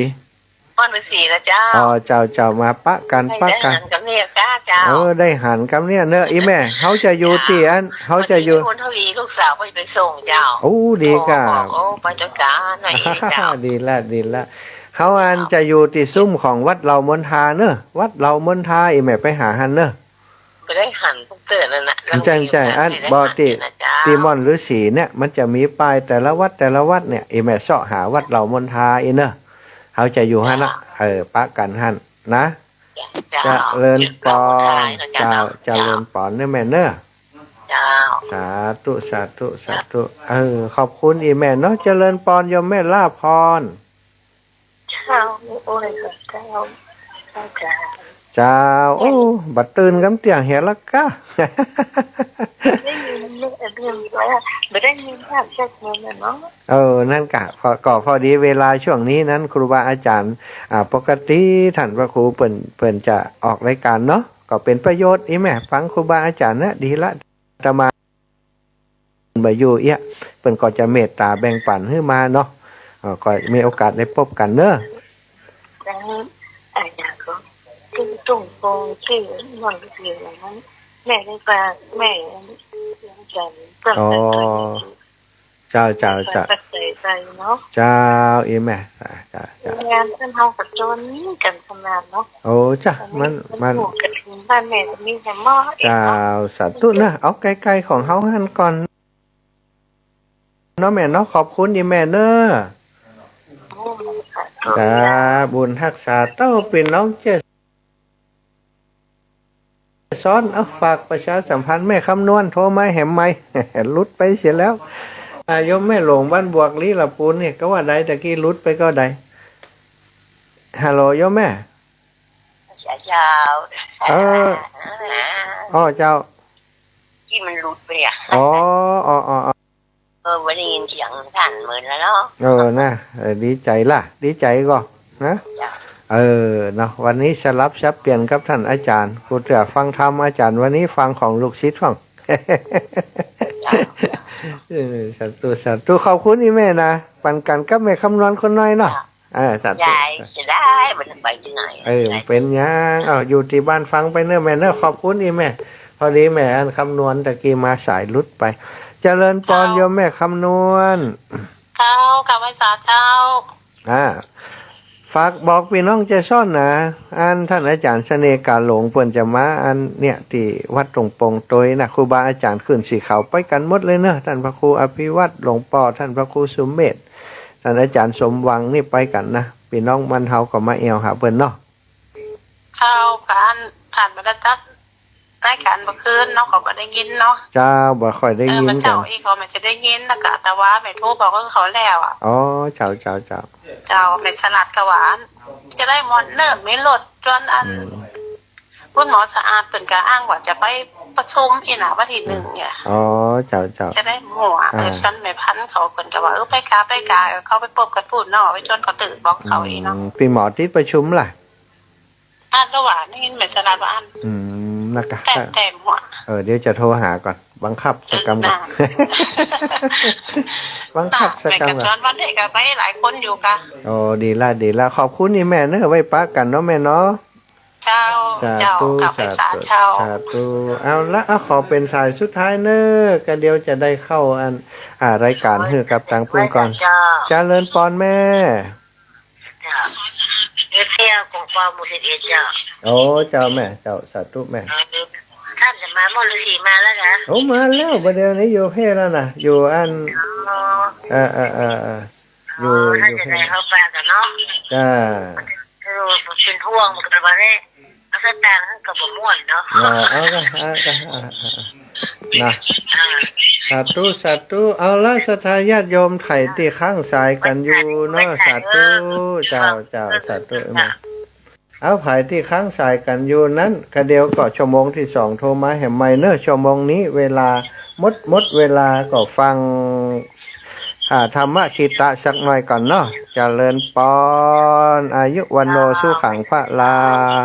ม่อนฤๅษีนะเจ้า อ๋อ เจ้า เจ้า มาปะกั๋น หื้อ ปะกั๋น ได้หันกำเนี่ยก้าเจ้า เออ ได้หันกำเนี่ยเน่อ อี่แม่ เฮาจะอยู่ เจ้า ตี้อั้น เฮาจะอยู่ พอดีมีคนทวีลูกสาวไป ไปส่งเจ้า โอ้ ดีก้า บอก บอก โอ้ ไปเจ้าก้าหน่อยเจ้า ดีละ ดีละ เฮาอัน เจ้า จะอยู่ตี้ซุมของวัดเหล่ามนทาเน่อ วัดเหล่ามนทา อี่แม่ไปหาหันเน่อ บ่ได้หันเปิ้นเตื้อนั่นน่ะ ใจ้ ใจ้ อัน บ่ตี้ ตี้ม่อนฤๅษีเนี่ย มันจะมีป้ายแต่ละวัด แต่ละวัดเนี่ย อี่แม่เซาะหาวัดเหล่ามนทาอี้เน่อ เฮาจะอยู่หั้นน่ะ เจ้า เออ ปะกั๋นหั้นนะ เจ้า เจริญปอน เจ้า เจ้า เจริญปอนเน่อแม่เน่อ เจ้า สาธุ สาธุ สาธุ เออ ขอบคุณอี่แม่เนาะ เจริญปอนโยมแม่ล่าภรณ์ เจ้า โอ้ย เจ้า เจ้า เจ้า โอ้ บ่ตื่นกำเตี้ยเหียละก้า ได้ยินเน่อ ได้ยินว่า บ่ได้ยินภาพชัดเจนเลยเนาะ เออ นั่นกะ พอ ก็พอดีเวลาช่วงนี้นั้น ครูบาอาจ๋ารย์ อ่า ปกติต้านพระครูเปิ้น เปิ้นจะออกรายก๋านเนาะ ก็เป๋นประโยชน์ อี่แม่ฟังครูบาอาจ๋ารย์นะ ดีละ อาตมาบ่อยู่เอี้ย เปิ้นก็จะเมตต๋าแบ่งปั๋นหื้อมาเนาะ เอ่อ ก็มีโอกาสได้ปบกั๋นเนาะ แล้ว อ่า อย่างก็ ตี้ตุ้งโปงตี้ม่อนฤๅษีอะไรนั้น แม่ได้ฝาก แม่ อ๋อ เจ้า เจ้า เจ้า ปัจจัยไปเนาะ เจ้า อี่แม่ เจ้า เจ้า เจ้า งานเปิ้นเฮาก็จนกั๋นขนาดเนาะ โอ้ เจ้า อันนี้ มัน มัน มัน กฐินบ้านแม่ก็มีแหมเนาะ เจ้า สาธุเน่อ เอาใก้ๆ ของเฮาหั้นก่อนเนาะแม่เนาะ ขอบคุณอี่แม่เน่อ โอ้ สาธุ จ้า บุญฮักษาเต้าเป๋นน้องเจ้า ซ้อน เอา ฝากประชาสัมพันธ์แม่คำนวณ โทรมาแหมใหม่ หลุดไปเสียแล้ว อ่า โยมแม่หลงบ้านบวกลี้ละปูนเนี่ย ก็ว่าใดตะกี้หลุดไปก็ใด ฮัลโหล โยมแม่ เจ้า เออ อ้อ เจ้า ตี้มันหลุดไปอะ อ๋อ อ๋อ อ๋อ อ๋อ เออ บ่ได้ยินเสียงต้านเมินแล้วเนาะ เออ นะ เออ ดีใจ๋ละ ดีใจ๋ก่อ นะ เจ้า เออ เนาะ วันนี้สลับสับเปลี่ยนกับต้านอาจ๋ารย์ กูจะฟังธรรมอาจ๋ารย์ วันนี้ฟังของลูกศิษย์ฟัง เจ้า เออ สาธุ สาธุ ขอบคุณอี่แม่นะ ปั๋นกั๋นกับแม่คำนวณคนน้อยเนาะ เจ้า เออ สาธุ ยายเสียดาย บ่ได้ไปตี้ไหน เออ เป๋นหยัง เอ้า อยู่ตี้บ้านฟังไปเน่อแม่เน่อ ขอบคุณอี่แม่ พอดีแม่อันคำนวณตะกี้มาสายหลุดไป เจริญปอน เจ้า โยมแม่คำนวณ เจ้า กราบไหว้สาเจ้า อ่า ฝากบอกปี้น้องแจซ้อนนะ อันต้านอาจ๋ารย์เสน่ห์กาหลงเปิ้นจะมา อันเนี่ย ตี้วัดตงปงตวยนะ ครูบาอาจ๋ารย์ขึ้นสีขาวไปกั๋นหมดเลยเน่อ ต้านพระครูอภิวัตร หลวงป้อ ต้านพระครูสุเมธ ต้านอาจ๋ารย์สมหวังนี่ไปกั๋นนะ ปี้น้องบ้านเฮาก็มาแอ่วหาเปิ้นเนาะ เจ้า ก๋าน ต้านบรรดาจัก รายก๋านเมื่อคืนเนาะ ก็บ่ได้ยินเนาะ เจ้า บ่ค่อยได้ยินกั๋น เออ เมื่อเจ๊าอี้ก็แม่จะได้ยิน แล้วก็ แต่ว่าแม่โทรบอกกับเขาแล้วอะ อ๋อ เจ้า เจ้า เจ้า เจ้า แม่สลัดก็ว่า จะได้ม่วนเนิ่น มีรถจวนอัน อืม คุณหมอสะอาดเปิ้นก็อ้างว่าจะไปประชุมอี้นะ วันตี้นึ่งเนี่ย อ๋อ เจ้า เจ้า จะได้ม่วน อ่า เออ จวนแม่พันธุ์เขาเปิ้นก็ว่า เออ ไปกา ไปกา เออ เขาไปปบกั๋นปู๊นเนาะ ไปจวนเขาตึกบอกเขาอี้เนาะ อืม ปี้หมอติดประชุมล่ะ อันละว่า นี่แม่สลัดว่าอัน อืม นะกะ แต้ม แต้มหัว เออ เดี๋ยวจะโทรหาก่อน บังคับสักกำก่อน เออ น่ะ บังคับสักกำก่อน น่ะ แม่ก็จวนวันเด็กก็ไปหลายคนอยู่กะ โอ้ ดีละ ดีละ ขอบคุณนี่แม่เนอะ ไว้ปะกั๋นเนาะแม่เนาะ เจ้า สาธุ เจ้า กราบไหว้สา สาธุ เจ้า สาธุ เอาละ เอา ขอเป๋นสายสุดท้ายเนอะ ก็เดี๋ยวจะได้เข้าอัน อ่า รายก๋านหื้อกับตางปู๊นก่อน เจ้า เจริญปอนแม่ เจ้า เอฟซีกงปอหมู่สิบเอ็ดเจ้า โอ้ เจ้าแม่ เจ้า สาธุแม่ เออ ต้านจะมาบ่ ฤๅษีมาแล้วกา โอ้ มาแล้ว บ่าเดี่ยวนี้อยู่เพศแล้วนะ อยู่อัน อ๋อ เออ เออ เออ เออ อยู่ อ๋อ อยู่ ถ้าจะได้เข้าป่ากั๋นเนาะ จ้า เออ เป๋นห่วง มันก็ว่าได้ เอาสตางค์ก็บ่ม่วนเนาะ อ๋อ เอาละ เอาละ เอาละ นะ อ่า สาธุ สาธุ เอาละ ศรัทธาญาติโยม ใผตี้ค้างสายกั๋นอยู่เนาะ สาธุ เจ้า เจ้า สาธุ เออ เอา ใผตี้ค้างสายกั๋นอยู่นั้น กะเดี๋ยวก็ชั่วโมงตี้สองโทรมาแหมใหม่เนอะ ชั่วโมงนี้เวลาหมด หมดเวลา ก็ฟัง อ่า ธรรมะคีตะสักหน่อยก่อนเนาะ เจริญปอน อายุ วัณโณ สุขัง พลัง